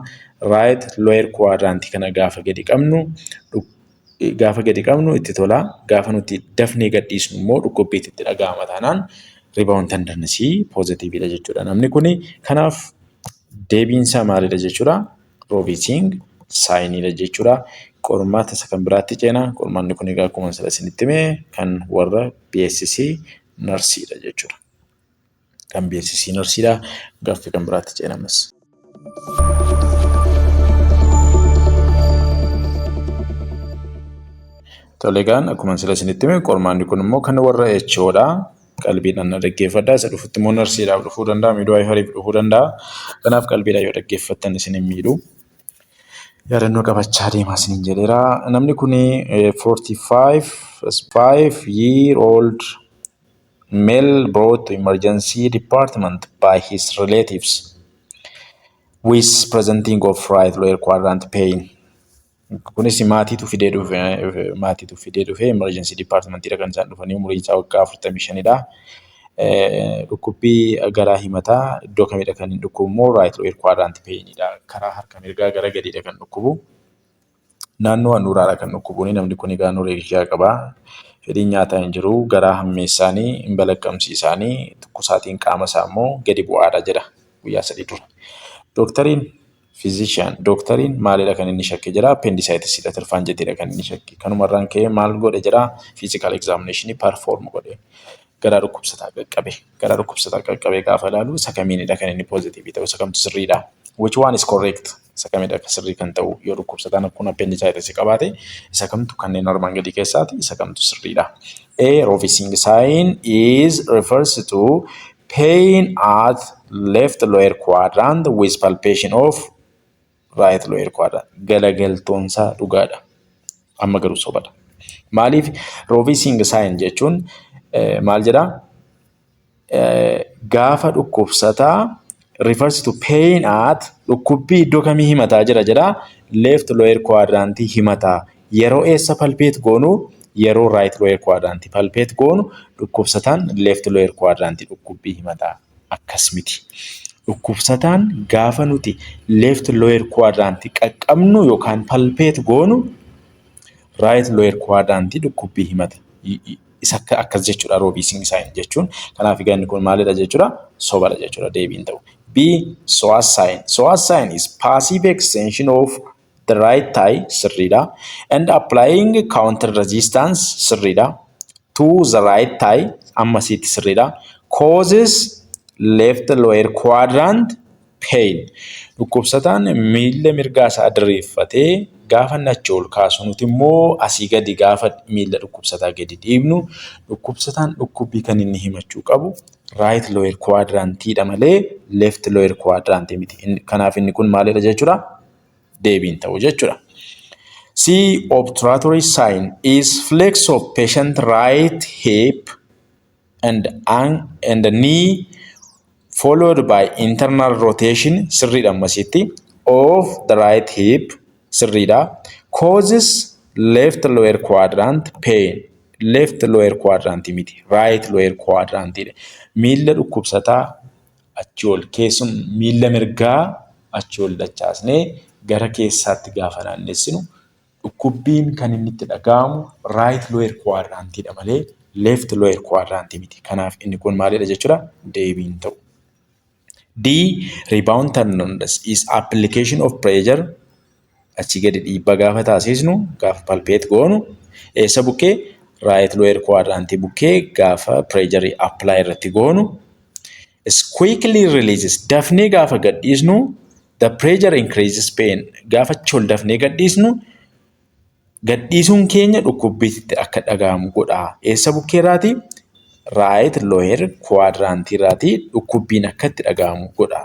right lower quadrantii kana gaafa gadi qabnu itti tola. Gaafa nuti dafnee gadhiisnu immoo dhukkubbiitti itti dhaga'ama taanaan rebound tendernessii positivedha jechuudha. Namni kuni kanaaf deebiinsaa maalidha jechuudha? Rovsing signiidha jechuudha. Qormaata isa kan biraatti ceena. Qormaanni kun egaa akkuma sila isinitti hime kan warra BSc nursiidha jechuudha. Kan BSc nursiidha. Gaaffii kan biraatti ceena ammas. Tole, egaan akkuma sila isinitti hime qormaanni kun immoo kan warra HOdha. Qalbiidhaan na dhaggeeffadhaa. Isa dhufutti immoo nursiidhaaf dhufuu danda'a, midwiferyiif dhufuu danda'a. Kanaaf qalbiidhaan yoo dhaggeeffattan isin hin miidhu. Yaadannoo qabachaa deemaa isiniin jedheera. Namni kun 45 year old male brought to emergency department by his relatives with presenting of right lower quadrant pain. Kunis maatiitu fidee dhufe. Emergency departmentidha kan isaan dhufanii. Umuriin isaa waggaa 45dha. Dhukkubbii garaa himataa. Iddoo kamidha kan inni dhukkubu immoo? Right lower quadrant painidha. Karaa harka mirgaa gara gadiidha kan dhukkubu. Naannoo handhuuraadha kan dhukkubuuni. Namni kun egaa anorexia qaba. Fedhiin nyaataa hin jiru. Garaa hammeessaanii hin balaqqamsiisaanii, dhukkubsaatiin qaama isaa immoo gadi bu'aadha jedha guyyaa 3 dura. Dooktariin, physician, dooktariin maalidha kan inni shakke jira? Appendicitisiidha, tirfaan jettiidha kan inni shakke. Kanumarraan ka'ee maal godhe jira? Physical examination perform godhe. Garaa dhukkubsataa qaqqabe. Garaa dhukkubsataa qaqqabee gaafa ilaalu isa kamiinidha kan inni positive ta'u? Isa kamtu sirriidha? Which one is correct? Isa kamidha sirrii kan ta'u? Yoo dhukkubsataan kun appendicitis qabaate, isa kamtu kanneen armaan gadii keessaati isa kamtu sirriidha? A. Rovsing sign is refers to pain at left lower quadrant with palpation of right lower quadrant. Galagaltoonsaa dhugaadha. Amma garuu sobadha. Maaliif? Rovsing sign jechuun maal jedhaa? Gaafa dhukkubsataa refers to pain at, dhukkubbii iddoo kamii himataa jira jedhaa? Left lower quadrant himataa. Yeroo eessa palpate goonu? Yeroo right lower quadrant palpate goonu, dhukkubsataan left lower quadrant dhukkubbii himataa. Akkas miti. Dhukkubsataan gaafa nuti left lower quadrant qaqqabnu yookaan palpate goonu, right lower quadrant dhukkubbii himata. Isa akkas jechuudha Rovsing sign jechuun. Kanaaf egaa inni kun maalidha jechuudha? Sobadha jechuudha, deebiin ta'u. B. Psoas sign. Psoas sign is passive extension of the right thigh, sirriidha. And applying counter resistance, sirriidha. To the right thigh, ammasitti sirriidha. Causes left lower quadrant pain. Dhukkubsataan miila mirgaa isaa diriirfatee gaafa inni achi ol kaasu, nuti immoo asii gadi gaafa miila dhukkubsataa gadi dhiibnu, dhukkubsataan dhukkubbii kan inni himachuu qabu right lower quadrantiidha malee left lower quadrantii miti. Kanaaf inni kun maalidha jechuudha? Deebiin ta'u jechuudha. C. Obturator sign is flex of patient right hip and knee followed by internal rotation, sirriidha ammasitti, of the right hip, sirriidha, causes left lower quadrant pain. Left lower quadrant miti, right lower quadrant. Miilla dhukkubsataa achi ol keessum miilla mirgaa achi ol dachaasnee gara keessaatti gaafa naannessinu, dhukkubbiin kan inni itti dhaga'amu right lower quadrantiidha malee left lower quadrant miti. Kanaaf inni kun maalidha jechuudha? Deebiin ta'u. D. Rebound tenderness is application of pressure, achii gadi dhiibbaa gaafa taasisnu, gaafa palpate goonu, eessa bukkee? Right lower quadrant bukkee gaafa pressure apply irratti goonu, is quickly releases, dafnee gaafa gadhiisnu, the pressure increases pain. Gaafa achi ol dafnee gadhiisnu, gadhiisuun keenya dhukkubbiitti akka dhaga'amu godha. Eessa bukkeerraati? Right lower quadrant irraati dhukkubbiin akka itti dhaga'amu godha.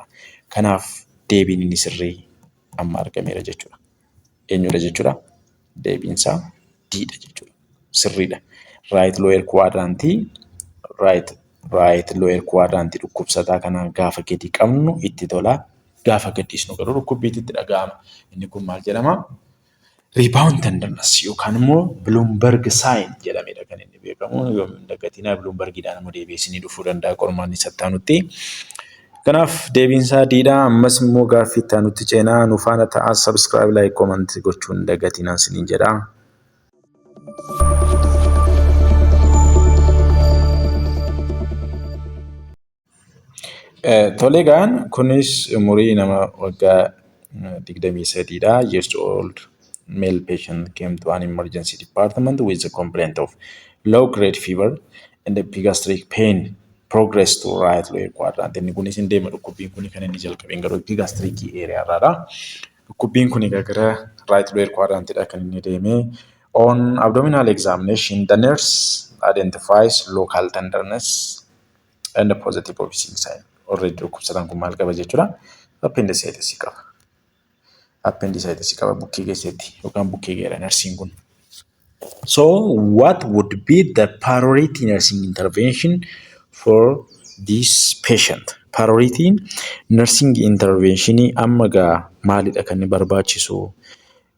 Kanaaf deebiin inni sirrii amma argameera jechuudha. Eenyudha jechuudha? Deebiin isaa D dha jechuudha. Sirriidha. Right lower quadrant, right lower quadrant dhukkubsataa kanaa gaafa gadi qabnu itti tola. Gaafa gadhiisnu garuu dhukkubbiitu itti dhaga'ama. Inni kun maal jedhama? Rebound tenderness yookaan immoo Blumberg sign jedhamedha kan inni beekamu. Yoo hin dagatinaa, Blumbergiidhaan immoo deebi'ee isinii dhufuu danda'a qormaanni isa aanutti. Kanaaf deebiin isaa D dha. Ammas immoo gaaffii itti aanutti ceenaa. Nu faana ta'aa, subscribe, like, comment gochuu hin dagatinaa isiniin jedha. Tole egaan kunis umurii nama waggaa 23dha. Years old male patient came to an emergency department with a complaint of low grade fever and epigastric pain progress to right lower quadrant. Inni kunis hin deema, dhukkubbiin kun kan inni jalqabeen garuu epigastric area irraadha. Dhukkubbiin kun egaa gara right lower quadrantidha kan inni deeme. On abdominal examination, the nurse identifies local tenderness and a positive Rovsing sign. Already dhukkubsataan kun maal qaba jechuudha? Appendicitis qaba. Appendicitis qaba, bukkee keessatti yookaan bukkee geera narsiin kun. So what would be the priority nursing intervention for this patient? Priorityn nursing interventionii amma gaa maalidha kan inni barbaachisu?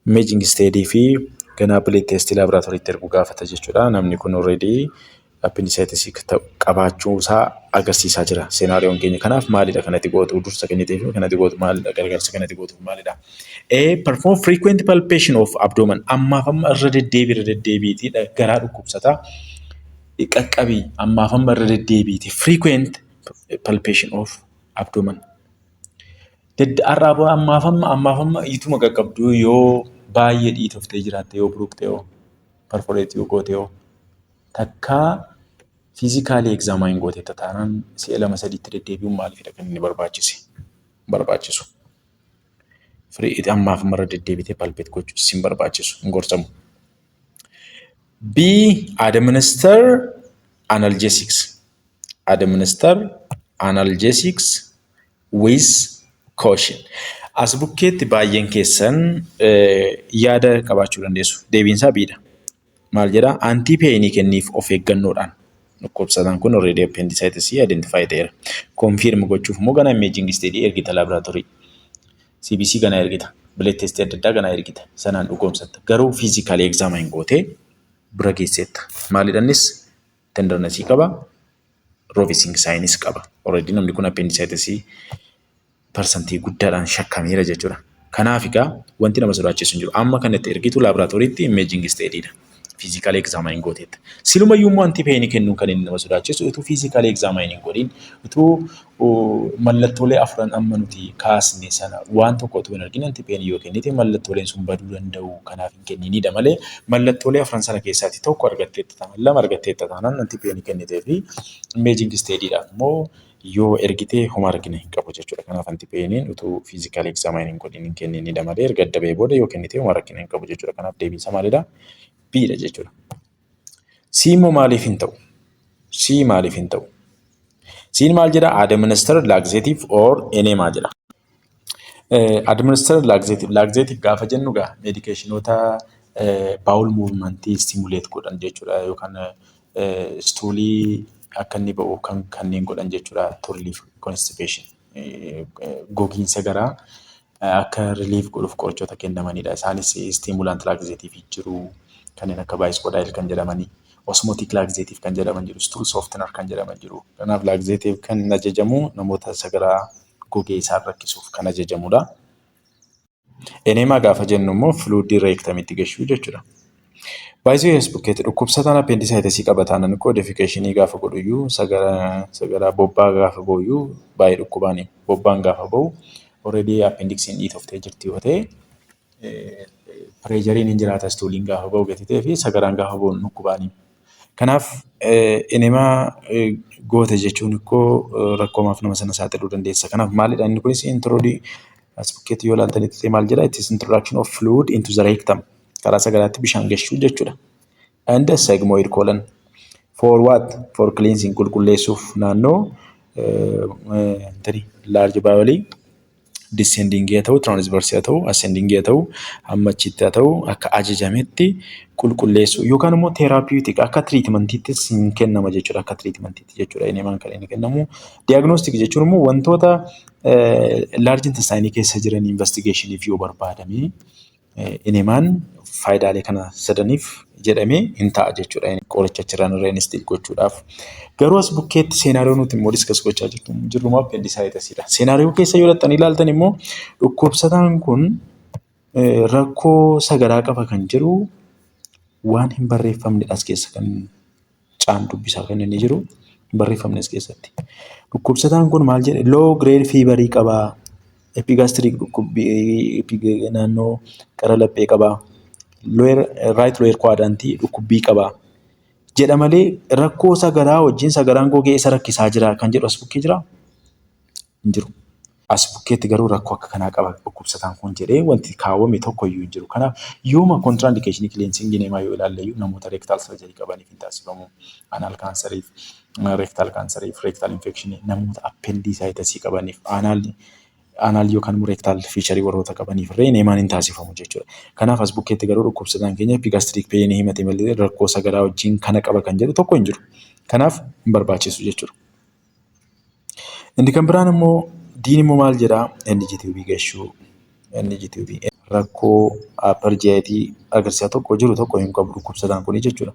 Imaging study fi ganaa blood test laaboraatooriitti erguu gaafata jechuudha. Namni kun already appendicitis qabaachuu isaa agarsiisaa jira scenarioon keenya. Kanaaf maalidha kanatti gootu, dursa kenniteef kanatti gootu maalidha, gargaarsa kanatti gootu maalidha? A. Perform frequent palpation of abdomen. Ammaaf amma irra deddeebii irra deddeebiitii garaa dhukkubsataa qaqqabii, ammaaf amma irra deddeebiiti. Frequent palpation of abdomen. Har'aa ammaaf amma ammaaf amma ituma qaqqabduu yoo baay'ee dhiitoftee jiraatte, yoo buruqxe, yoo perforate yoo goote, yoo takkaa physically examine goote taanaan, si'a lama sadiitti deddeebi'uun maaliifidha kan inni barbaachise? Barbaachisu. Ammaaf amma irra deddeebitee palpate gochuun sin barbaachisu, hin gorsamu. B. Administer analgesics. Administer analgesics with caution. As bukkeetti baay'een keessan yaada qabaachuu dandeessu. Deebiin isaa Bdha. Maal jedhaa? Anti-painii kenniif of eeggannoodhaan. Dhukkubsataan kun already appendicitis identify ta'eera. Confirm gochuuf immoo gana imaging study ergita laaboraatoorii. CBC gana ergita. Blood test adda addaa gana ergita. Sanaan dhugoomsatta. Garuu physically examine gootee bira geesseetta. Maalidha innis? Tendernessii qaba. Rovsing signis qaba. Already namni kun appendicitis percentii guddaadhaan shakkameera jechuudha. Kanaaf egaa wanti nama sodaachisu hin jiru. Amma kan itti ergitu laaboraatooriitti imaging studydha. Physical examine gooteetta. Silumayyuu immoo anti-painii kennuun kan inni nama sodaachisu, utuu physical examine hin godhin, utuu mallattoolee afran amma nuti kaasne sana waan tokko utuu hin argin anti-painii yoo kennite, mallattooleen sun baduu danda'u. Kanaaf hin kenninidha malee, mallattoolee afran sana keessaati tokko argatteetta taanaan, lama argatteetta taanaan, anti-painii kennitee fi imaging studydhaaf immoo yoo ergite homaa rakkina hin qabu jechuudha. Kanaaf anti-painiin utuu physical examine hin godhin hin kenninidha malee, erga adda ba'ee booda yoo kennite homaa rakkina hin qabu jechuudha. Kanaaf deebiin isaa maalidha? Bdha jechuudha. C immoo maaliif hin ta'u? C maaliif hin ta'u? C'n maal jedhaa? Administer laxative or enema jedha. Administer laxative. Laxative gaafa jennu egaa medicationoota bowel movementii stimulate godhan jechuudha. Yookaan stoolii akka inni ba'u kan kanneen godhan jechuudha. To relieve constipation. Gogiinsa garaa akka relief godhuuf qorichoota kennamanidha. Isaanis stimulant laxative jiru. Kanneen akka bisacodyl kan jedhamanii, osmotic laxative kan jedhaman jiru, stool softener kan jedhaman jiru. Kanaaf laxative kan ajajamu namoota sagaraa gogee isaan rakkisuuf kan ajajamudha. Enema gaafa jennu immoo fluidii rectumitti gashuu jechuudha. Baay'isee bukkeetti dhukkubsataan appendicitisii qaba taanaan koo defecationii gaafa godhuyyuu, sagaraa bobbaa gaafa ba'uyyuu baay'ee dhukkubaani. Bobbaan gaafa ba'u already appendixiin dhiitoftee jirti yoo ta'e, pressureiin hin jiraata, stooliin gaafa ba'u gati ta'ee fi sagaraan gaafa ba'u dhukkubaani. Kanaaf enema goote jechuun ikkoo rakkoomaaf nama sana saaxiluu dandeessa. Kanaaf maalidha inni kunis? Introduce as bukkeetti yoo ilaaltanitti maal jedha? It is introduction of fluid into the rectum. Karaa sagaraatti bishaan gashuu jechuudha. And sigmoid colon. For what? For cleansing, qulqulleessuuf, naannoo large bowel descending haa ta'u, transverse haa ta'u, ascending haa ta'u, hamma achitti haa ta'u, akka ajajametti qulqulleessuu yookaan immoo therapeutic akka treatmentiittis hin kennama jechuudha. Akka treatmentiitti jechuudha enemaan kan inni kennamu. Diagnostic jechuun immoo wantoota large intestine keessa jiran investigationiif yoo barbaadame, enemaan faayidaalee kana sadaniif jedhamee hin ta'a jechuudha. Qoricha achirraan irra instill gochuudhaaf. Garuu as bukkeetti scenario nuti immoo discuss gochaa jirru immoo appendicitisiidha. Scenario keessa yoo dhaqxanii ilaaltan immoo dhukkubsataan kun rakkoo sagaraa qaba kan jedhu waan hin barreeffamnedha as keessa, kan caan dubbisaa kan inni jiru hin barreeffamne as keessatti. Dhukkubsataan kun maal jedhe? Low grade feverii qabaa. Epigastric dhukkubbii naannoo qara laphee qabaa. Right lower quadrantii dhukkubbii qabaa jedha malee, rakkoo sagaraa wajjin sagaraan gogee isa rakkisaa jira kan jedhu as bukkee jiraa? Hin jiru. As bukkeetti garuu rakkoo akka kanaa qaba dhukkubsataan kun jedhee wanti kaawwame tokko iyyuu hin jiru. Kanaaf yooma contraindicationii cleansing enemaa yoo ilaalle iyyuu, namoota rectal surgery qabaniif hin taasifamu. Anal canceriif, rectal canceriif, rectal infectionii, namoota appendicitisii qabaniif, anal yookaan immoo rectal fissureii warroota qabaniif illee enemaan hin taasifamu jechuudha. Kanaaf as bukkeetti garuu dhukkubsataan keenya epigastric painii himate malee rakkoo sagaraa wajjin kana qaba kan jedhu tokko hin jiru. Kanaaf hin barbaachisu jechuudha. Inni kan biraan immoo D'n immoo maal jedhaa? NG tubeii gashuu. NG tubeii rakkoo upper GIT agarsiisaa tokko jiru tokko hin qabu dhukkubsataan kuni jechuudha.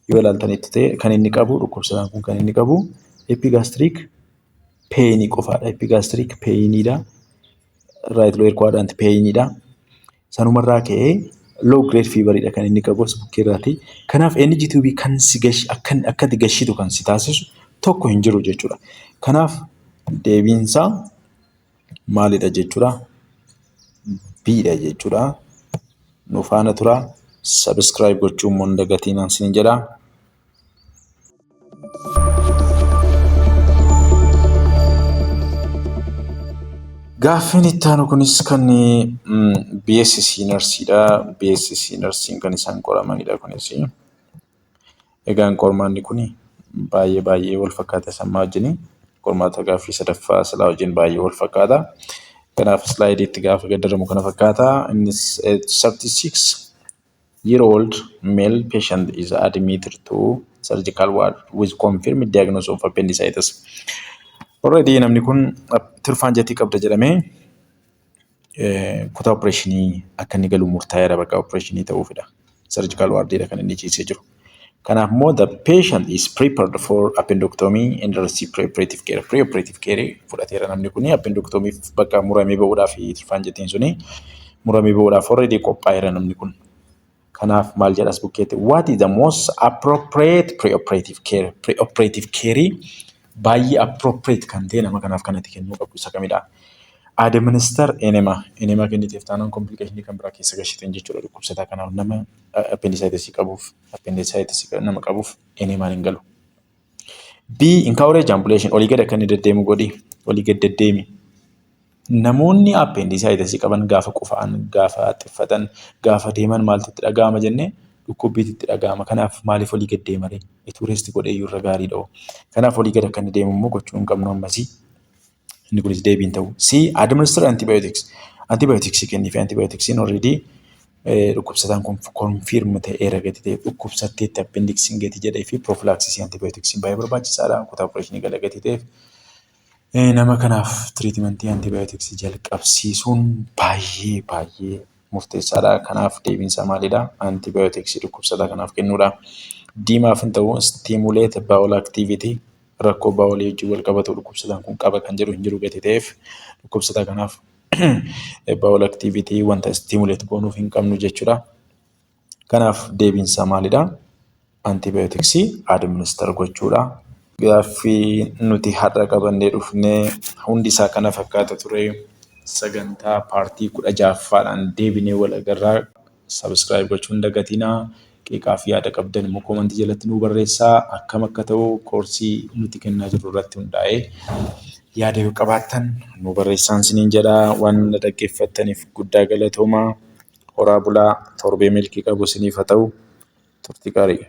Yoo ilaaltanitti ta'e kan inni qabu, dhukkubsataan kun kan inni qabu epigastric painii qofaadha. Epigastric painiidha. Right lower quadrant painiidha. Sanumarraa ka'ee low grade feveriidha kan inni qabu as bukkeerraati. Kanaaf NG tubeii kan si gashi akka ati gashitu kan si taasisu tokko hin jiru jechuudha. Kanaaf deebiinsaa maalidha jechuudha? B'dha jechuudha. Nu faana turaa. Subscribe gochuu immoo hin dagatinaa isiniin jedha. Gaaffiin itti aanu kunis kan BSc Nursiidha. BSc Nursiin kan isaan qoramanidha kunis. Egaan qormaanni kun baay'ee baay'ee wal fakkaata isa ammaa wajjini. Qormaata gaaffii sadaffaa silaa wajjin baay'ee wal fakkaata. Kanaaf slideiitti gaafa geeddaramu kana fakkaata. Innis 36-year-old male patient is admitted to surgical ward with confirmed diagnosis of appendicitis. Already namni kun tirfaan jetii qabda jedhamee kutaa operationii akka inni galu murtaa'eera, bakka operationii ta'uufidha. Surgical wardiidha kan inni ciisee jiru. Kanaaf immoo the patient is prepared for appendectomy and receive preoperative care. Preoperative care fudhateera namni kun appendectomy, bakka muramee ba'uudhaaf, tirfaan jettiin suni muramee ba'uudhaaf already qophaa'eera namni kun. Kanaaf maal jedhas bukkeetti? What is the most appropriate preoperative care? Preoperative care baay'ee appropriate kan ta'e nama kanaaf kanatti kennuu qabdu isa kamidha? Administer enema. Enema kenniteef taanaan complication kan biraa keessa gashiteen jechuudha dhukkubsataa kanaaf. Nama appendicitis qabuuf, appendicitis nama qabuuf enemaan hin galu. B, encourage ambulation, olii gad akka inni deddeemu godhi, olii gad deddeemi. Namoonni appendicitis qaban gaafa qufa'an, gaafa xiffatan, gaafa deeman maaltu itti dhaga'ama jennee? Dhukkubbiitu itti dhaga'ama. Kanaaf maaliif olii gad deema ree? Ituu rest godhee iyyuu irra gaariidha. Kanaaf olii gad akka inni deemu immoo gochuu hin qabnu ammasii. Inni kunis deebiin ta'u. C, administer antibiotics. Antibiotics kenniif. Antibioticsiin already dhukkubsataan kun confirm ta'eera gati ta'e, dhukkubsatteetti appendixiin gati jedhee fi prophylaxisii antibioticsiin baay'ee barbaachisaadha. Kutaa operationii gala gati ta'eef. Nama kanaaf treatmentii antibioticsii jalqabsiisuun baay'ee baay'ee murteessaadha. Kanaaf deebiinsaa maalidha? Antibioticsii dhukkubsataa kanaaf kennuudha. D maaf hin ta'u? Stimulate bowel activity, rakkoo bowelii wajjin wal qabatu dhukkubsataan kun qaba kan jedhu hin jiru gati ta'eef, dhukkubsataa kanaaf bowel activity wanta stimulate goonuuf hin qabnu jechuudha. Kanaaf deebiinsaa maalidha? Antibioticsii administer gochuudha. Gaaffii nuti har'a qabannee dhufnee hundi isaa kana fakkaata ture. Sagantaa partii 16ffaadhaan deebinee wal agarraa. Subscribe gochuu hin dagatinaa. Qeeqaa fi yaada qabdan immoo commentii jalatti nuu barreessaa. Akkam akka ta'u coursii nuti kennaa jirru irratti hundaa'ee yaada yoo qabaattan nu barreessaan isiniin jedhaa. Waan na dhaggeeffattaniif guddaa galatoomaa. Horaa bulaa, torbee milkii qabu isiniif haa ta'u. Turtii gaarii.